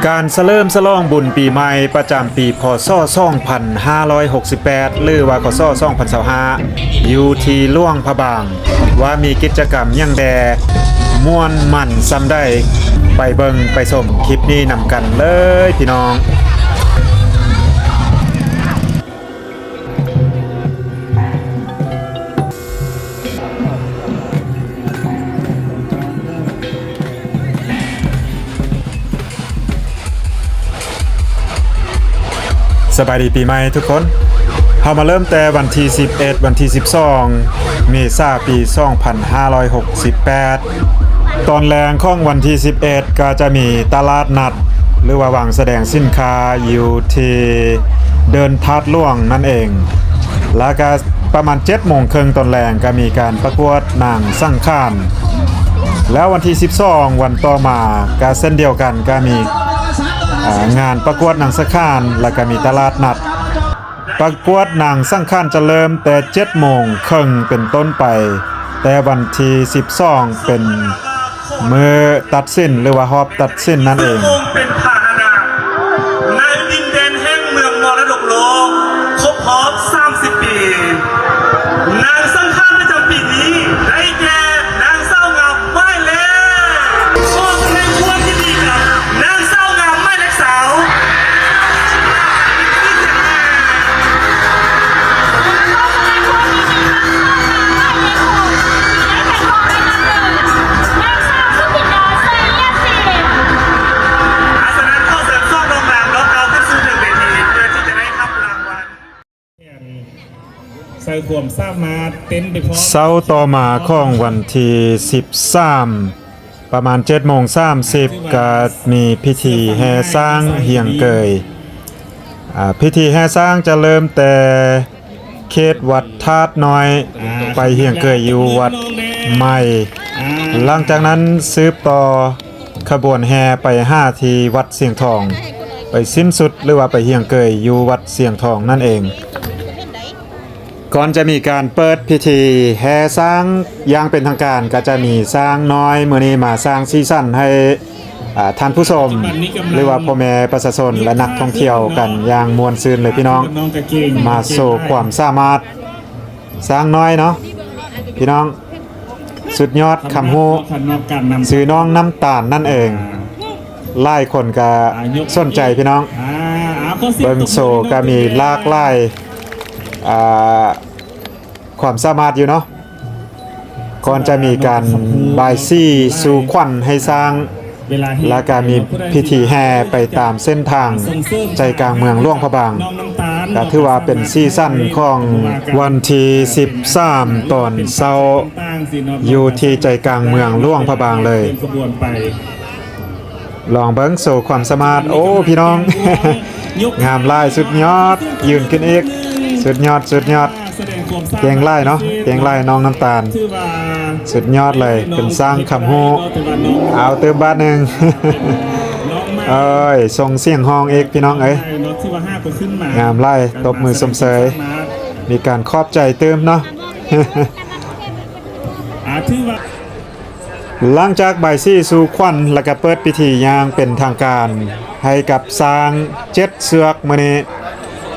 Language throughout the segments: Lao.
ການສະເຫຼີມສະຫຼອງບຸນປີໃໝ່ປະຈຳປີ ພ.ສ. ສອງພັນຫ້າຮ້ອຍຫົກສິບແປດ ຫຼືວ່າ ຄ.ສ. ສອງພັນຊາວຫ້າ ຢູ່ທີ່ຫຼວງພະບາງ ວ່າມີກິດຈະກຳຫຍັງແດ່ ມ່ວນມັນສ່ຳໃດ ໄປເບິ່ງໄປຊົມຄລິບນີ້ນຳກັນເລີຍພີ່ນ້ອງ. ສະບາຍດີປີໃໝ່ທຸກຄົນ. ເຮົາມາເລີ່ມແຕ່ວັນທີສິບເອັດ ວັນທີສິບສອງ ເມສາ ປີສອງພັນຫ້າຮ້ອຍຫົກສິບແປດ. ຕອນແລງຂອງວັນທີສິບເອັດ ກໍຈະມີຕະຫຼາດນັດ ຫຼືວ່າວາງສະແດງສິນຄ້າຢູ່ທີ່ເດີ່ນທາດຫຼວງນັ້ນເອງ ແລ້ວກໍປະມານເຈັດໂມງເຄິ່ງຕອນແລງ ກໍມີການປະກວດນາງສັງຂານ ແລ້ວວັນທີສິບສອງ ວັນຕໍ່ມາ ກໍເຊັ່ນດຽວກັນ ກໍມີ ອ່າ ງານປະກວດນາງສັງຂານ ແລ້ວກໍມີຕະຫຼາດນັດ. ປະກວດນາງສັງຂານຈະເລີ່ມແຕ່ເຈັດໂມງເຄິ່ງເປັນຕົ້ນໄປ, ແຕ່ວັນທີສິບສອງເປັນມື້ຕັດສິນ ຫຼືວ່າຮອບຕັດສິນນັ້ນເອງ. ເປັນພາຫະນະໃນດິນແດນແຫ່ງເມືອງມໍລະດົກໂລກ ຄົບຮອບສາມສິບປີ. ນາງສັງຂານປະຈຳປີນີ້ໄດ້ແກ່ ນາງສາວງາມໝາຍເລກ ຂໍສະແດງຄວາມຍິນດີກັບນາງສາວງາມໝາຍເລກສາວ. ສະນັ້ນ ຂໍເຊີນສອງນ້ອງນາງເນາະ ກ້າວຂຶ້ນສູ່ເທິງເວທີ ເພື່ອທີ່ຈະໄດ້ຮັບລາງວັນ. ໃສ່ຄວາມສາມາດເຕັ້ນໄປພ້ອມ. ເຊົ້າຕໍ່ມາຂອງວັນທີສິບສາມ ປະມານເຈັດໂມງສາມສິບ ກໍມີພິທີແຫ່ຊ້າງຮຽງເກີຍ. ອາ ພິທີແຫ່ຊ້າງຈະເລີ່ມແຕ່ເຂດວັດທາດນ້ອຍ ໄປຮຽງເກີຍຢູ່ວັດໃໝ່. ຫຼັງຈາກນັ້ນສືບຕໍ່ ຂະບວນແຫ່ໄປຫາທີ່ວັດຊຽງທອງ ໄປສິ້ນສຸດ ຫຼືວ່າໄປຮຽງເກີຍຢູ່ວັດຊຽງທອງນັ້ນເອງ. ກ່ອນຈະມີການເປີດພິທີແຫ່ຊ້າງຢ່າງເປັນທາງການ ກໍຈະມີຊ້າງນ້ອຍ ມື້ນີ້ມາສ້າງສີສັນໃຫ້ ອາ ທ່ານຜູ້ຊົມ ຫຼືວ່າພໍ່ແມ່ປະຊາຊົນ ແລະ ນັກທ່ອງທ່ຽວກັນຢ່າງມ່ວນຊື່ນເລີຍພີ່ນ້ອງ. ມາໂຊຄວາມສາມາດ ຊ້າງນ້ອຍເນາະ ພີ່ນ້ອງ. ສຸດຍອດຄຳຮູ້ ຊື່ນ້ອງນ້ຳຕານນັ້ນເອງ. ຫຼາຍຄົນກະສົນໃຈພີ່ນ້ອງ. ເບິ່ງໂຊກະມີຫຼາກຫຼາຍ ອ່າ ຄວາມສາມາດຢູ່ເນາະ. ກ່ອນຈະມີການບາຍສີສູ່ຂວັນໃຫ້ຊ້າງ ແລ້ວກະມີພິທີແຫ່ໄປຕາມເສັ້ນທາງໃຈກາງເມືອງຫຼວງພະບາງ ກະຖືວ່າເປັນສີສັນຂອງວັນທີສິບສາມຕອນເຊົ້າ ຢູ່ທີ່ໃຈກາງເມືອງຫຼວງພະບາງເລີຍ. ລອງເບິ່ງໂຊຄວາມສາມາດ. ໂອ້ ພີ່ນ້ອງ ງາມຫຼາຍ ສຸດຍອດ. ຢືນຂຶ້ນອີກ. ສຸດຍອດ ສຸດຍອດ. ເກັ່ງຫຼາຍເນາະ ເກັ່ງຫຼາຍນ້ອງນ້ຳຕານ. ສຸດຍອດເລີຍ ເປັນຊ້າງຄຳຮູ້. ເອົາ ຕື່ມບາດໜຶ່ງ. ເອີຍ ສົ່ງສຽງຮ້ອງອີກ ພີ່ນ້ອງເອີຍ. ງາມຫຼາຍ ຕົບມືຊົມເຊີຍ. ມີການຂອບໃຈຕື່ມເນາະ. ຫຼັງຈາກບາຍສີສູ່ຂວັນ ແລ້ວກະເປີດພິທີຢ່າງເປັນທາງການໃຫ້ກັບຊ້າງເຈັດເຊືອກມື້ນີ້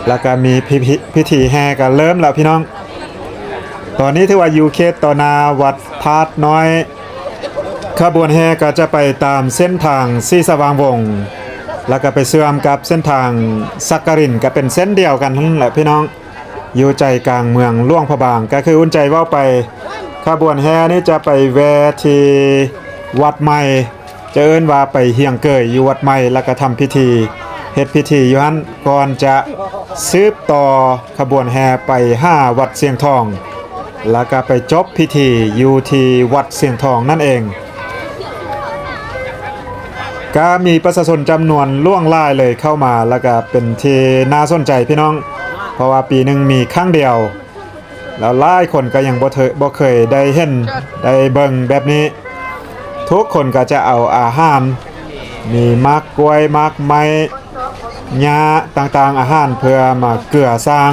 ແລ້ວກະມີພິ ພິ ພິທີແຫ່ກະເລີ່ມແລ້ວພີ່ນ້ອງ. ຕອນນີ້ຖືວ່າຢູ່ເຂດຕໍ່ໜ້າວັດທາດນ້ອຍ. ຂະບວນແຫ່ກະຈະໄປຕາມເສັ້ນທາງສີສະຫວ່າງວົງ ແລ້ວກະໄປເຊື່ອມກັບເສັ້ນທາງສັກກະລິນ ກະເປັນເສັ້ນດຽວກັນຫັ້ນແຫຼະພີ່ນ້ອງ. ຢູ່ໃຈກາງເມືອງຫຼວງພະບາງ ກະຄືອຸ່ນໃຈເວົ້າໄປ ຂະບວນແຫ່ນີ້ຈະໄປແວ່ທີ່ວັດໃໝ່ ຈະເອີ້ນວ່າໄປຮຽງເກີຍຢູ່ວັດໃໝ່ ແລ້ວກະທຳພິທີ ເຮັດພິທີຢູ່ຫັ້ນ ກ່ອນຈະສືບຕໍ່ຂະບວນແຫ່ໄປຫາວັດຊຽງທອງ ແລ້ວກະໄປຈົບພິທີຢູ່ທີ່ວັດຊຽງທອງນັ້ນເອງ. ກະມີປະຊາຊົນຈຳນວນຫຼວງຫຼາຍເລີຍເຂົ້າມາ ແລ້ວກະເປັນທີ່ໜ້າສົນໃຈພີ່ນ້ອງ ເພາະວ່າປີໜຶ່ງມີຄັ້ງດຽວ ແລ້ວຫຼາຍຄົນກະຍັງບໍ່ເທີ ບໍ່ເຄີຍໄດ້ເຫັນໄດ້ເບິ່ງແບບນີ້. ທຸກຄົນກະຈະເອົາອາຫານ ມີໝາກກ້ວຍ ໝາກໄມ້ ຫຍ້າຕ່າງໆ ອາຫານເພື່ອມາເກືອຊ້າງ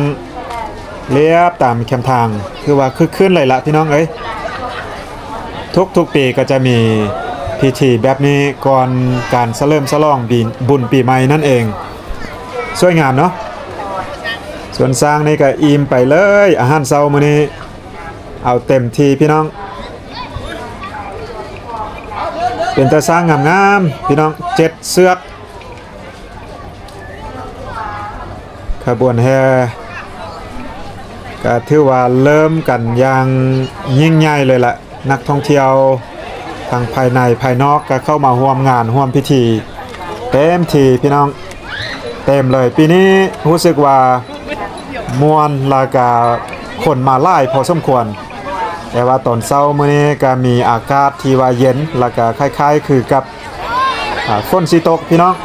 ລຽບຕາມແຄມທາງ ຖືວ່າຄຶກຄື້ນເລີຍລະພີ່ນ້ອງເອີຍ. ທຸກໆປີກໍຈະມີ ພິທີແບບນີ້ກ່ອນການສະເຫຼີມສະຫຼອງບິນ ບຸນປີໃໝ່ນັ້ນເອງ. ສວຍງາມເນາະ. ສ່ວນຊ້າງນີ້ກໍອີ່ມໄປເລີຍ, ອາຫານເຊົ້າມື້ນີ້ເອົາເຕັມທີ່ພີ່ນ້ອງ. ເປັນຕາຊ້າງງາມໆ ພີ່ນ້ອງ, ເຈັດເຊືອກ. ຂະບວນແຫ່ກໍຖືວ່າເລີ່ມກັນຢ່າງຍິ່ງໃຫຍ່ເລີຍລະ. ນັກທ່ອງທ່ຽວທັງພາຍໃນພາຍນອກກໍເຂົ້າມາຮ່ວມງານຮ່ວມພິທີເຕັມທີ່ພີ່ນ້ອງ, ເຕັມເລີຍ. ປີນີ້ຮູ້ສຶກວ່າມ່ວນ ແລ້ວກະຄົນມາຫຼາຍພໍສົມຄວນ, ແຕ່ວ່າຕອນເຊົ້າມື້ນີ້ກໍມີອາກາດທີ່ວ່າເຢັນ ແລ້ວກະຄ້າຍໆຄືກັບ ອ່າ ຝົນຊິຕົກພີ່ນ້ອງ,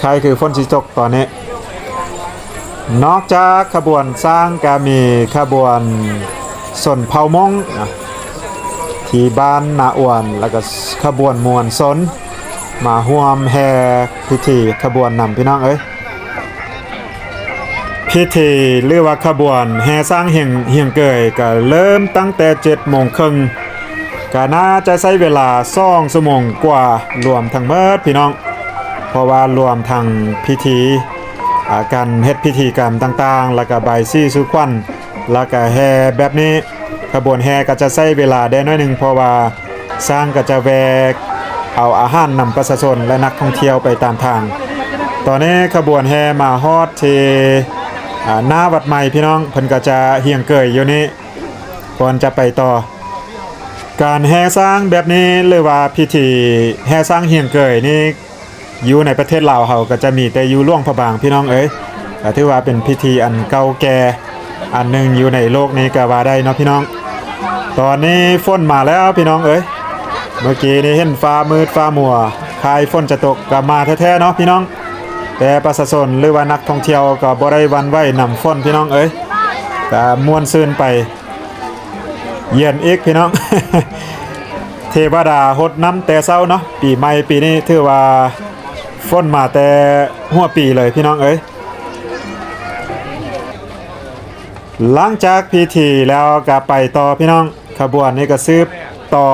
ຄ້າຍໆຄືຝົນຊິຕົກຕອນນີ້. ນອກຈາກຂະບວນຊ້າງ ກະມີຂະບວນຊົນເຜົ່າມົ້ງນະ ທີ່ບ້ານນາອວນ ແລ້ວກະຂະບວນມວນຊົນມາຮ່ວມແຫ່ພິທີຂະບວນນຳ ພີ່ນ້ອງເອີຍ. ພິທີ ຫຼືວ່າຂະບວນແຫ່ຊ້າງຮຽງ ຮຽງເກີຍ ກະເລີ່ມຕັ້ງແຕ່ເຈັດໂມງເຄິ່ງ, ກະໜ້າຈະໃຊ້ເວລາສອງຊົ່ວໂມງກວ່າລວມທັງໝົດພີ່ນ້ອງ, ເພາະວ່າລວມທັງພິທີ ອ່າ ການເຮັດພິທີກຳຕ່າງໆ ແລ້ວກະບາຍສີສູ່ຂວັນ ແລ້ວກະແຫ່ແບບນີ້. ຂະບວນແຫ່ກໍຈະໃຊ້ເວລາໄດ້ໜ້ອຍໜຶ່ງ ເພາະວ່າຊ້າງກໍຈະແວ່ເອົາອາຫານນຳປະຊາຊົນ ແລະ ນັກທ່ອງທ່ຽວໄປຕາມທາງ. ຕອນນີ້ຂະບວນແຫ່ມາຮອດທີ່ ອ່າ ໜ້າວັດໃໝ່ພີ່ນ້ອງ, ເພິ່ນກໍຈະຮຽງເກີຍຢູ່ນີ້ກ່ອນຈະໄປຕໍ່. ການແຫ່ຊ້າງແບບນີ້ ຫຼືວ່າພິທີແຫ່ຊ້າງຮຽງເກີຍນີ້ ຢູ່ໃນປະເທດລາວເຮົາກໍຈະມີແຕ່ຢູ່ຫຼວງພະບາງພີ່ນ້ອງເອີຍ, ກໍຖືວ່າເປັນພິທີອັນເກົ່າແກ່ອັນໜຶ່ງຢູ່ໃນໂລກນີ້ກໍວ່າໄດ້ເນາະພີ່ນ້ອງ. ຕອນນີ້ຝົນມາແລ້ວພີ່ນ້ອງເອີຍ, ເມື່ອກີ້ນີ້ເຫັນຟ້າມືດຟ້າມົວ ຄ້າຍຝົນຈະຕົກ ກໍມາແທ້ໆເນາະພີ່ນ້ອງ, ແຕ່ປະຊາຊົນ ຫຼືວ່ານັກທ່ອງທ່ຽວກໍບໍ່ໄດ້ຫວັ່ນໄຫວນຳຝົນພີ່ນ້ອງເອີຍ, ກໍມ່ວນຊື່ນໄປ. ເຢັນອີກພີ່ນ້ອງ, ເທວະດາຫົດນ້ຳແຕ່ເຊົ້າເນາະ. ປີໃໝ່ປີນີ້ຖືວ່າຝົນມາແຕ່ຫົວປີເລີຍພີ່ນ້ອງເອີຍ. ຫຼັງຈາກພິທີແລ້ວກໍໄປຕໍ່ພີ່ນ້ອງ, ຂະບວນນີ້ກໍສືບຕໍ່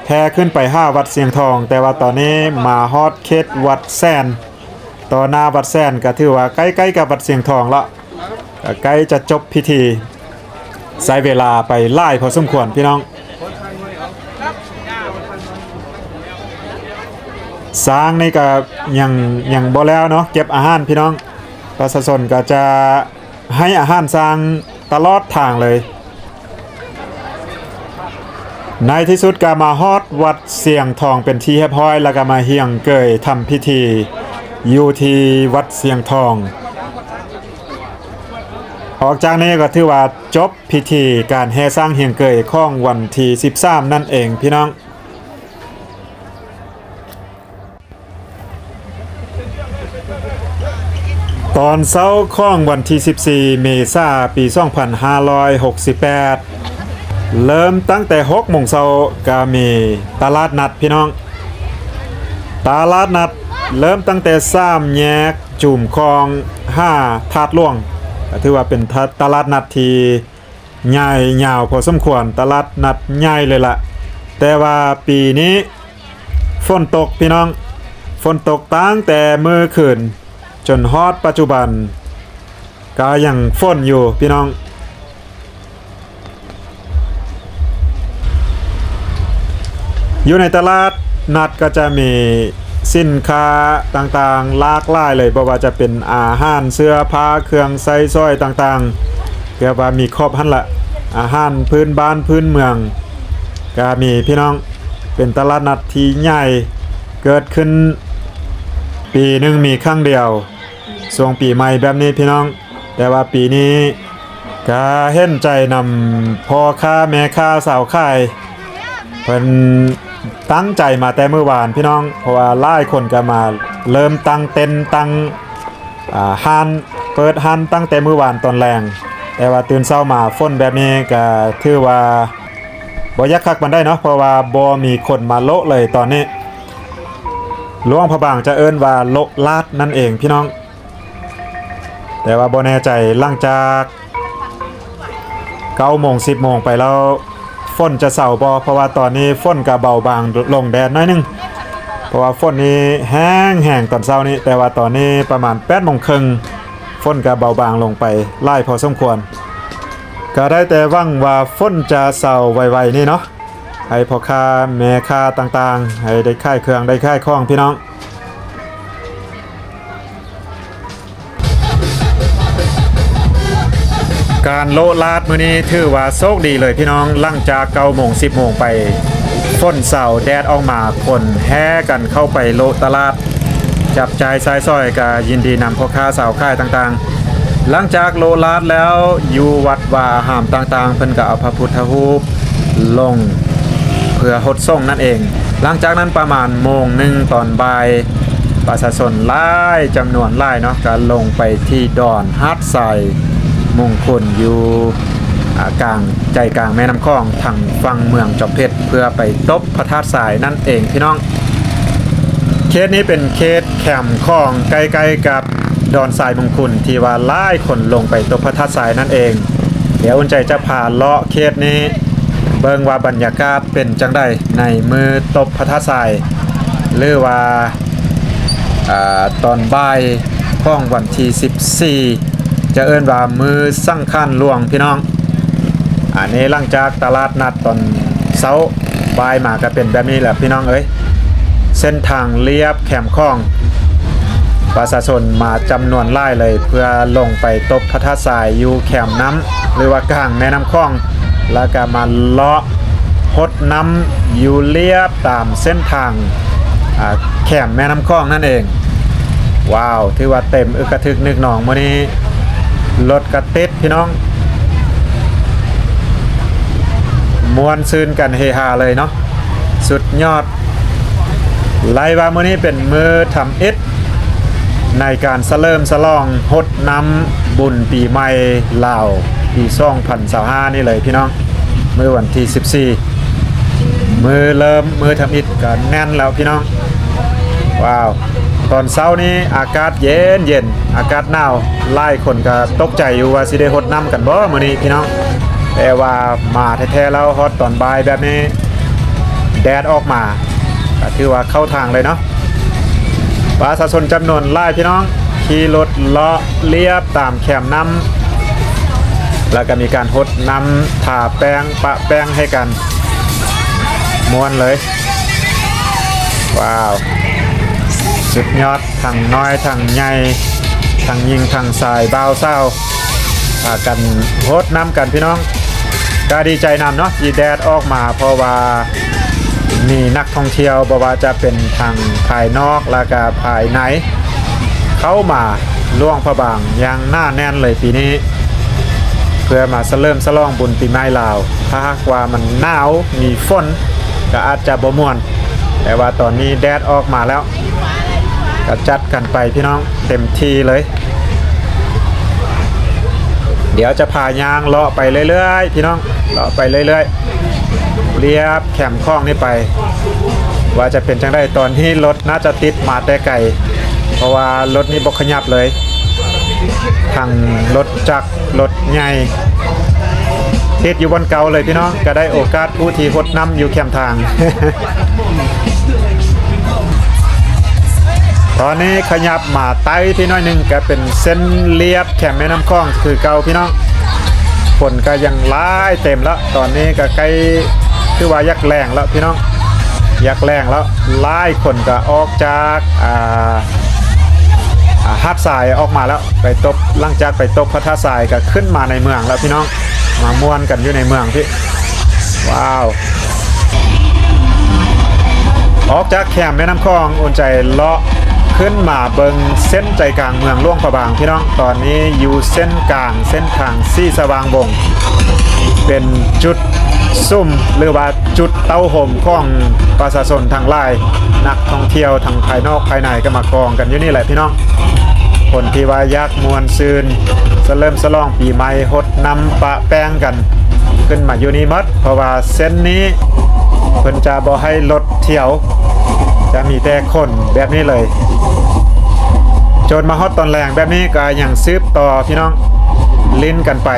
ແຫ່ຂຶ້ນໄປຫາວັດຊຽງທອງ, ແຕ່ວ່າຕອນນີ້ມາຮອດເຂດວັດແສນ, ຕໍ່ໜ້າວັດແສນ ກໍຖືວ່າໃກ້ໆກັບວັດຊຽງທອງລະ. ກໍໃກ້ຈະຈົບພິທີ, ໃຊ້ເວລາໄປຫຼາຍພໍສົມຄວນພີ່ນ້ອງ. ຊ້າງນີ້ກໍຍັງ ຍັງບໍ່ແລ້ວເນາະ ເກັບອາຫານພີ່ນ້ອງ, ປະຊາຊົນກໍຈະໃຫ້ອາຫານຊ້າງຕະຫຼອດທາງເລີຍ. ໃນທີ່ສຸດກໍມາຮອດວັດຊຽງທອງເປັນທີ່ຮຽບຮ້ອຍ, ແລ້ວກໍມາຮຽງເກີຍທຳພິທີຢູ່ທີ່ວັດຊຽງທອງ. ອອກຈາກນີ້ກໍຖືວ່າຈົບພິທີການແຫ່ຊ້າງຮຽງເກີຍຂອງວັນທີສິບສາມນັ້ນເອງພີ່ນ້ອງ. ຕອນເຊົ້າຂອງວັນທີສິບສີ່ ເມສາ ປີສອງພັນຫ້າຮ້ອຍຫົກສິບແປດ ເລີ່ມຕັ້ງແຕ່ຫົກໂມງເຊົ້າ ກະມີຕະຫຼາດນັດພີ່ນ້ອງ. ຕະຫຼາດນັດເລີ່ມຕັ້ງແຕ່ສາມແຍກຈູມຂອງຫາທາດຫຼວງ, ກະຖືວ່າເປັນຕະ ຕະຫຼາດນັດທີ່ ໃຫຍ່ຍາວພໍສົມຄວນ, ຕະຫຼາດນັດໃຫຍ່ເລີຍລະ. ແຕ່ວ່າປີນີ້ຝົນຕົກພີ່ນ້ອງ, ຝົນຕົກຕັ້ງແຕ່ມື້ຄືນຈົນຮອດປັດຈຸບັນ ກໍຍັງຝົນຢູ່ພີ່ນ້ອງ. ຢູ່ໃນຕະຫຼາດນັດກໍຈະມີສິນຄ້າຕ່າງໆຫຼາກຫຼາຍເລີຍ, ບໍ່ວ່າຈະເປັນອາຫານ, ເສື້ອຜ້າ, ເຄື່ອງໃຊ້ສອຍຕ່າງໆ, ເກືອບວ່າມີຄົບຫັ້ນລະ. ອາຫານພື້ນບ້ານພື້ນເມືອງກໍມີພີ່ນ້ອງ, ເປັນຕະຫຼາດນັດທີ່ໃຫຍ່, ເກີດຂຶ້ນປີໜຶ່ງມີຄັ້ງດຽວ ຊ່ວງປີໃໝ່ແບບນີ້ພີ່ນ້ອງ. ແຕ່ວ່າປີນີ້ກະເຫັນໃຈນຳພໍ່ຄ້າແມ່ຄ້າຊາວຂາຍ, ເພິ່ນຕັ້ງໃຈມາແຕ່ມື້ວານພີ່ນ້ອງ, ເພາະວ່າຫຼາຍຄົນກະມາເລີ່ມຕັ້ງເຕັນ, ຕັ້ງ ອ່າ ຮ້ານ, ເປີດຮ້ານຕັ້ງແຕ່ມື້ວານຕອນແລງ. ແຕ່ວ່າຕື່ນເຊົ້າມາຝົນແບບນີ້ກະຖືວ່າບໍ່ຢາກຄັກປານໃດເນາະ, ເພາະວ່າບໍ່ມີຄົນມາໂລະເລີຍຕອນນີ້. ຫຼວງພະບາງຈະເອີ້ນວ່າໂລະລາດນັ້ນເອງພີ່ນ້ອງ. ແຕ່ວ່າບໍ່ແນ່ໃຈ, ຫຼັງຈາກເກົ້າໂມງ ສິບໂມງໄປແລ້ວ ຝົນຈະເຊົາບໍ່ ເພາະວ່າຕອນນີ້ຝົນກະເບົາບາງລົງແດ່ໜ້ອຍໜຶ່ງ ເພາະວ່າຝົນນີ້ແຮງໆຕອນເຊົ້ານີ້ ແຕ່ວ່າຕອນນີ້ປະມານແປດໂມງເຄິ່ງ ຝົນກະເບົາບາງລົງໄປຫຼາຍພໍສົມຄວນ. ກະໄດ້ແຕ່ຫວັງວ່າຝົນຈະເຊົາໄວໆນີ້ເນາະ ໃຫ້ພໍ່ຄ້າແມ່ຄ້າຕ່າງໆ ໃຫ້ໄດ້ຂາຍເຄື່ອງໄດ້ຂາຍຂອງພີ່ນ້ອງ. ການໂລະລາດມື້ນີ້ຖືວ່າໂຊກດີເລີຍພີ່ນ້ອງ, ຫຼັງຈາກເກົ້າໂມງ ສິບໂມງໄປ ຝົນເຊົາແດດອອກມາ ຄົນແຫ່ກັນເຂົ້າໄປໂລະຕະຫຼາດ ຈັບຈ່າຍໃຊ້ສອຍ ກະຍິນດີນຳພໍ່ຄ້າຊາວຂາຍຕ່າງໆ. ຫຼັງຈາກໂລະລາດແລ້ວ ຢູ່ວັດວາອາຮາມຕ່າງໆ ເພິ່ນກະເອົາພະພຸດທະຮູບລົງເພື່ອຫົດສົງນັ້ນເອງ. ຫຼັງຈາກນັ້ນປະມານໂມງໜຶ່ງຕອນບ່າຍ ປະຊາຊົນຫຼາຍ ຈຳນວນຫຼາຍເນາະ ກະລົງໄປທີ່ດອນຫາດຊາຍມຸງຄຸນ ຢູ່ ອາ ກາງ ໃຈກາງແມ່ນ້ຳຂອງ ທາງຝັ່ງເມືອງຈອມເພັດ ເພື່ອໄປຕົບພະທາດຊາຍນັ້ນເອງພີ່ນ້ອງ. ເຂດນີ້ເປັນເຂດແຄມຂອງ ໃກ້ໆກັບດອນຊາຍມຸງຄຸນ ທີ່ວ່າຫຼາຍຄົນລົງໄປຕົບພະທາດຊາຍນັ້ນເອງ. ດຽວອຸ່ນໃຈຈະພາເລາະເຂດນີ້ ເບິ່ງວ່າບັນຍາກາດເປັນຈັ່ງໃດໃນມື້ຕົບພະທາດຊາຍ ຫຼືວ່າ ອາ ຕອນບ່າຍຂອງວັນທີສິບສີ່ ຈະເອີ້ນວ່າມື້ສັງຂານຫຼວງພີ່ນ້ອງ. ອັນນີ້ຫຼັງຈາກຕະຫຼາດນັດຕອນເຊົ້າ ບ່າຍມາກະເປັນແບບນີ້ແຫຼະພີ່ນ້ອງເອີຍ. ເສັ້ນທາງລຽບແຄມຂອງ ປະຊາຊົນມາຈຳນວນຫຼາຍເລີຍ ເພື່ອລົງໄປຕົບພະທາດຊາຍຢູ່ແຄມນ້ຳ ຫຼືວ່າກາງແມ່ນ້ຳຂອງ ແລ້ວກະມາເລາະຫົດນ້ຳຢູ່ລຽບຕາມເສັ້ນທາງ ອາ ແຄມແມ່ນ້ຳຂອງນັ້ນເອງ. ວ້າວ ຖືວ່າເຕັມອຶກກະທຶກນຶກໜອງມື້ນີ້ ລົດກະຕິດພີ່ນ້ອງ ມ່ວນຊື່ນກັນເຮຮາເລີຍເນາະ ສຸດຍອດ. ໄລ່ວ່າມື້ນີ້ເປັນມື້ທຳອິດ ໃນການສະເຫຼີມສະຫຼອງຫົດນ້ຳບຸນປີໃໝ່ລາວປີສອງພັນຊາວຫ້ານີ້ເລີຍພີ່ນ້ອງ. ມື້ວັນທີສິບສີ່ ມື້ເລີ່ມ ມື້ທຳອິດກະແໜ້ນແລ້ວພີ່ນ້ອງ. ວ້າວ ຕອນເຊົ້ານີ້ອາກາດເຢັນໆ ອາກາດໜາວ ຫຼາຍຄົນກະຕົກໃຈຢູ່ວ່າຊິໄດ້ຫົດນ້ຳກັນບໍ່ມື້ນີ້ພີ່ນ້ອງ. ແຕ່ວ່າມາແທ້ໆແລ້ວ ຮອດຕອນບ່າຍແບບນີ້ ແດດອອກມາ ກະຖືວ່າເຂົ້າທາງເລີຍເນາະ. ປະຊາຊົນຈຳນວນຫຼາຍພີ່ນ້ອງ ຂີ່ລົດເລາະລຽບຕາມແຄມນ້ຳ ແລ້ວກະມີການຫົດນ້ຳ ທາແປ້ງ ປະແປ້ງໃຫ້ກັນ ມ່ວນເລີຍ. ວ້າວ ສຸດຍອດ ທັງນ້ອຍທັງໃຫຍ່ ທັງຍິງທັງຊາຍ ບ່າວສາວ ພາກັນຫົດນ້ຳກັນພີ່ນ້ອງ. ກະດີໃຈນຳເນາະ ທີ່ແດດອອກມາ ເພາະວ່າມີນັກທ່ອງທ່ຽວ ບໍ່ວ່າຈະເປັນທັງພາຍນອກ ແລ້ວກະພາຍໃນ ເຂົ້າມາຫຼວງພະບາງຢ່າງໜາແໜ້ນເລີຍປີນີ້ ເພື່ອມາສະເຫຼີມສະຫຼອງບຸນປີໃໝ່ລາວ. ຖ້າຫາກວ່າມັນໜາວ ມີຝົນ ກະອາດຈະບໍ່ມ່ວນ ແຕ່ວ່າຕອນນີ້ແດດອອກມາແລ້ວ ກະຈັດກັນໄປພີ່ນ້ອງ ເຕັມທີ່ເລີຍ. ດຽວຈະພາຍ່າງເລາະໄປເລື້ອຍໆ ພີ່ນ້ອງ ເລາະໄປເລື້ອຍໆ ລຽບແຄມຂອງນີ້ໄປ ວ່າຈະເປັນຈັ່ງໃດ. ຕອນນີ້ລົດໜ້າຈະຕິດມາແຕ່ໄກ ເພາະວ່າລົດນີ້ບໍ່ຂະຫຍັບເລີຍ ທັງລົດຈັກ ລົດໃຫຍ່ ຕິດຢູ່ບ່ອນເກົ່າເລີຍພີ່ນ້ອງ. ກະໄດ້ໂອກາດຜູ້ທີ່ຫົດນ້ຳຢູ່ແຄມທາງ. ຕອນນີ້ຂະຫຍັບມາໃຕ້ພີ້ໜ້ອຍໜຶ່ງ ກະເປັນເສັ້ນລຽບແຄມແມ່ນ້ຳຂອງຄືເກົ່າພີ່ນ້ອງ. ຄົນກະຍັງຫຼາຍເຕັມລະ ຕອນນີ້ກະໃກ້ ຄືວ່າຢາກແລງລະພີ່ນ້ອງ ຢາກແລງລະ. ຫຼາຍຄົນກະອອກຈາກ ອ່າ ອ່າ ຫາດຊາຍອອກມາແລ້ວ ໄປຕົບ ຫຼັງຈາກໄປຕົບພະທາດຊາຍກະຂຶ້ນມາໃນເມືອງແລ້ວພີ່ນ້ອງ ມາມ່ວນກັນຢູ່ໃນເມືອງພີ້. ວ້າວ ອອກຈາກແຄມແມ່ນ້ຳຂອງ ອຸ່ນໃຈເລາະຂຶ້ນມາເບິ່ງເສັ້ນໃຈກາງເມືອງຫຼວງພະບາງພີ່ນ້ອງ. ຕອນນີ້ຢູ່ເສັ້ນກາງເສັ້ນທາງສີສະຫວ່າງວົງ ເປັນຈຸດສຸມ ຫຼືວ່າຈຸດເຕົ້າໂຮມຂອງປະຊາຊົນທັງຫຼາຍ ນັກທ່ອງທ່ຽວທັງພາຍນອກພາຍໃນກະມາກອງກັນຢູ່ນີ້ແຫຼະພີ່ນ້ອງ. ຄົນທີ່ວ່າຢາກ ມ່ວນຊື່ນ ສະເຫຼີມສະຫຼອງປີໃໝ່ ຫົດນ້ຳປະແປ້ງກັນ ຂຶ້ນມາຢູ່ນີ້ໝົດ ເພາະວ່າເສັ້ນນີ້ເພິ່ນຈະບໍ່ໃຫ້ລົດທ່ຽວ ຈະມີແຕ່ຄົນແບບນີ້ເລີຍ. ຈົນມາຮອດຕອນແລງແບບນີ້ກະຍັງສືບຕໍ່ພີ່ນ້ອງ ຫຼິ້ນກັນໄປ.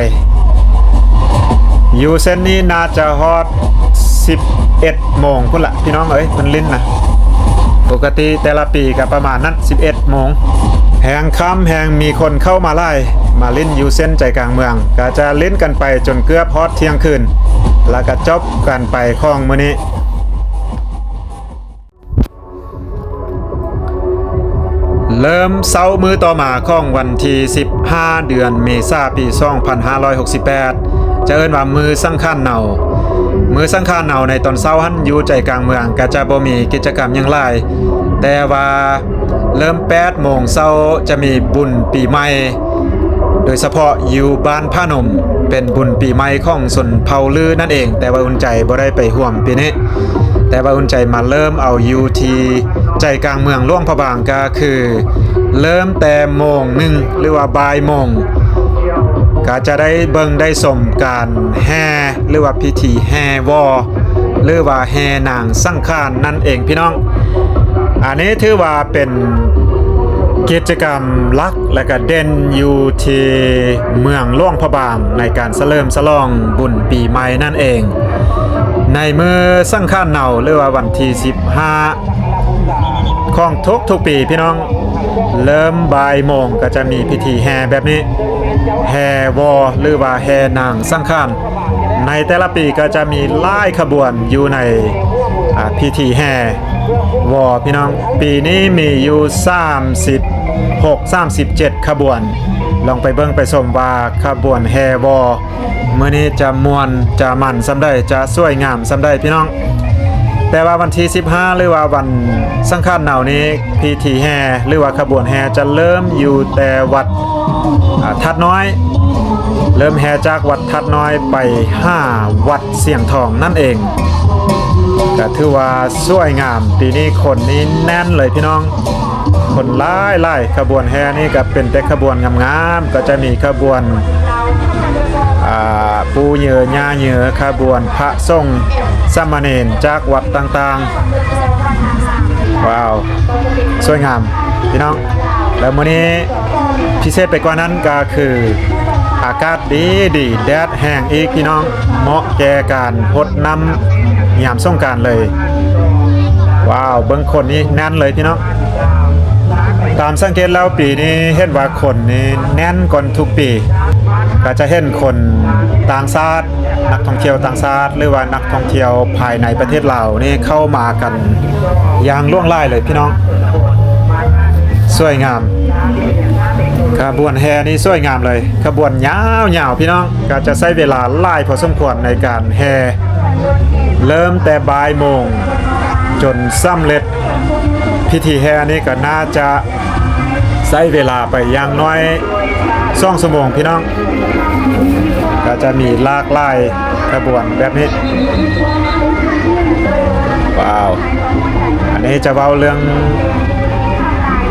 ຢູ່ເສັ້ນນີ້ໜ້າຈະຮອດສິບເອັດໂມງພຸ້ນລະ ພີ່ນ້ອງເອີຍ ເພິ່ນຫຼິ້ນນະ. ປົກກະຕິແຕ່ລະປີກໍປະມານນັ້ນ ສິບເອັດໂມງ. ແຮ່ງຄ່ຳແຮ່ງມີຄົນເຂົ້າມາຫຼາຍ ມາຫຼິ້ນຢູ່ເສັ້ນໃຈກາງເມືອງ ກໍຈະຫຼິ້ນກັນໄປຈົນເກືອບຮອດທ່ຽງຄືນ ແລ້ວກໍຈົບກັນໄປຂອງມື້ນີ້. ເລີ່ມເຊົ້າມື້ຕໍ່ມາຂອງວັນທີສິບຫ້າ ເດືອນເມສາ ປີສອງພັນຫ້າຮ້ອຍຫົກສິບແປດ ຈະເອີ້ນວ່າມື້ສັງຂານເນົາ. ມື້ສັງຂານເນົາໃນຕອນເຊົ້າຫັ້ນ ຢູ່ໃຈກາງເມືອງກໍຈະບໍ່ມີກິດຈະກຳຫຍັງຫຼາຍ, ແຕ່ວ່າເລີ່ມແປດໂມງເຊົ້າຈະມີບຸນປີໃໝ່ ໂດຍສະເພາະຢູ່ບ້ານຜາໜົມ ເປັນບຸນປີໃໝ່ຂອງຊົນເຜົ່າລືນັ້ນເອງ, ແຕ່ວ່າອຸ່ນໃຈບໍ່ໄດ້ໄປຮ່ວມປີນີ້. ແຕ່ວ່າອຸ່ນໃຈມາເລີ່ມເອົາຢູ່ທີ່ໃຈກາງເມືອງຫຼວງພະບາງ ກໍຄືເລີ່ມແຕ່ໂມງໜຶ່ງ ຫຼືວ່າບ່າຍໂມງ ກໍຈະໄດ້ເບິ່ງໄດ້ຊົມການແຫ່ ຫຼືວ່າພິທີແຫ່ວໍ ຫຼືວ່າແຫ່ນາງສັງຂານນັ້ນເອງພີ່ນ້ອງ. ອັນນີ້ຖືວ່າເປັນກິດຈະກຳຫຼັກ ແລະກະເດັ່ນຢູ່ທີ່ເມືອງຫຼວງພະບາງ ໃນການສະເຫຼີມສະຫຼອງບຸນປີໃໝ່ນັ້ນເອງ. ໃນມື້ສັງຂານເນົາ ຫຼືວ່າວັນທີສິບຫ້າຂອງທຸກໆປີພີ່ນ້ອງ ເລີ່ມບ່າຍໂມງກໍຈະມີພິທີແຫ່ແບບນີ້ ແຫ່ວໍ ຫຼືວ່າແຫ່ນາງສັງຂານ. ໃນແຕ່ລະປີກໍຈະມີຫຼາຍຂະບວນຢູ່ໃນ ອາ ພິທີແຫ່ວໍພີ່ນ້ອງ. ປີນີ້ມີຢູ່ສາມສິບຫົກ ສາມສິບເຈັດຂະບວນ. ລອງໄປເບິ່ງໄປຊົມວ່າຂະບວນແຫ່ວໍມື້ນີ້ຈະມ່ວນຈະມັນສ່ຳໃດ ຈະສວຍງາມສ່ຳໃດພີ່ນ້ອງ. ແຕ່ວ່າວັນທີສິບຫ້າ ຫຼືວ່າວັນສັງຂານເນົານີ້ ພິທີແຫ່ ຫຼືວ່າຂະບວນແຫ່ຈະເລີ່ມຢູ່ແຕ່ວັດ ອາ ທາດນ້ອຍ, ເລີ່ມແຫ່ຈາກວັດທາດນ້ອຍໄປຫາວັດສຽງທອງນັ້ນເອງ. ກະຖືວ່າສວຍງາມ, ປີນີ້ຄົນນີ້ແໜ້ນເລີຍພີ່ນ້ອງ, ຄົນຫຼາຍໆ. ຂະບວນແຫ່ນີ້ກະເປັນແຕ່ຂະບວນງາມໆ, ກໍຈະມີຂະບວນ ອາ ປູ່ເຍີຍ່າເຍີ, ຂະບວນພະສົງສາມະເນນຈາກວັດຕ່າງໆ. ວ້າວ ສວຍງາມພີ່ນ້ອງ. ແລ້ວມື້ນີ້ພິເສດໄປກວ່ານັ້ນກໍຄື ອາກາດດີໆ ແດດແຮງອີກພີ່ນ້ອງ, ເໝາະແກ່ການຫົດນ້ຳຍາມສົງການເລີຍ. ວ້າວ ເບິ່ງຄົນນີ້ແໜ້ນເລີຍພີ່ນ້ອງ. ຕາມສັງເກດແລ້ວປີນີ້ເຫັນວ່າຄົນນີ້ແໜ້ນກວ່າທຸກປີ, ກໍຈະເຫັນຄົນຕ່າງຊາດ ນັກທ່ອງທ່ຽວຕ່າງຊາດ ຫຼືວ່ານັກທ່ອງທ່ຽວພາຍໃນປະເທດລາວນີ້ເຂົ້າມາກັນຢ່າງຫຼວງຫຼາຍເລີຍພີ່ນ້ອງ. ສວຍງາມ, ຂະບວນແຫ່ນີ້ສວຍງາມເລີຍ, ຂະບວນຍາວໆ ພີ່ນ້ອງ, ກໍຈະໃຊ້ເວລາຫຼາຍພໍສົມຄວນໃນການແຫ່, ເລີ່ມແຕ່ບ່າຍໂມງຈົນສຳເລັດ. ພິທີແຫ່ນີ້ກໍໜ້າຈະ ໃຊ້ເວລາໄປຢ່າງໜ້ອຍສອງຊົ່ວໂມງພີ່ນ້ອງ, ກໍຈະມີຫຼາກຫຼາຍຂະບວນແບບນີ້. ວ້າວ ອັນນີ້ຈະເວົ້າເລື່ອງ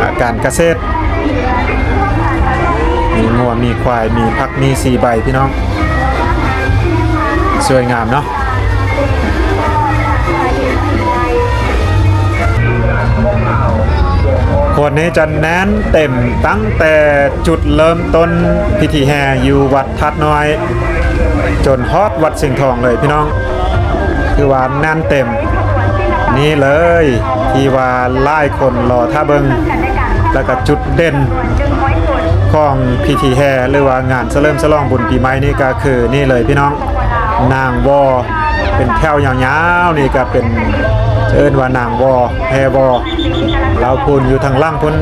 ອາ ການກະເສດ, ມີງົວ ມີຄວາຍ ມີຜັກ ມີສີ່ໃບພີ່ນ້ອງ, ສວຍງາມເນາະ. ຄົນນີ້ຈະແໜ້ນເຕັມຕັ້ງແຕ່ຈຸດເລີ່ມຕົ້ນພິທີແຫ່ຢູ່ວັດທາດນ້ອຍ ຈົນຮອດວັດສິງທອງເລີຍພີ່ນ້ອງ, ຄືວ່າແໜ້ນເຕັມ. ນີ້ເລີຍທີ່ວ່າຫຼາຍຄົນລໍຖ້າເບິ່ງ, ແລ້ວກໍຈຸດເດັ່ນຂອງພິທີແຫ່ ຫຼືວ່າງານສະເຫຼີມສະຫຼອງບຸນປີໃໝ່ນີ້ກໍຄືນີ້ເລີຍພີ່ນ້ອງ. ນາງວໍເປັນແຖວຍາວໆ ນີ້ກະເປັນ ເອີ້ນວ່ານາງວໍ ແຫ່ວໍ, ລາວພຸ້ນຢູ່ທາງຫຼັງພຸ້ນ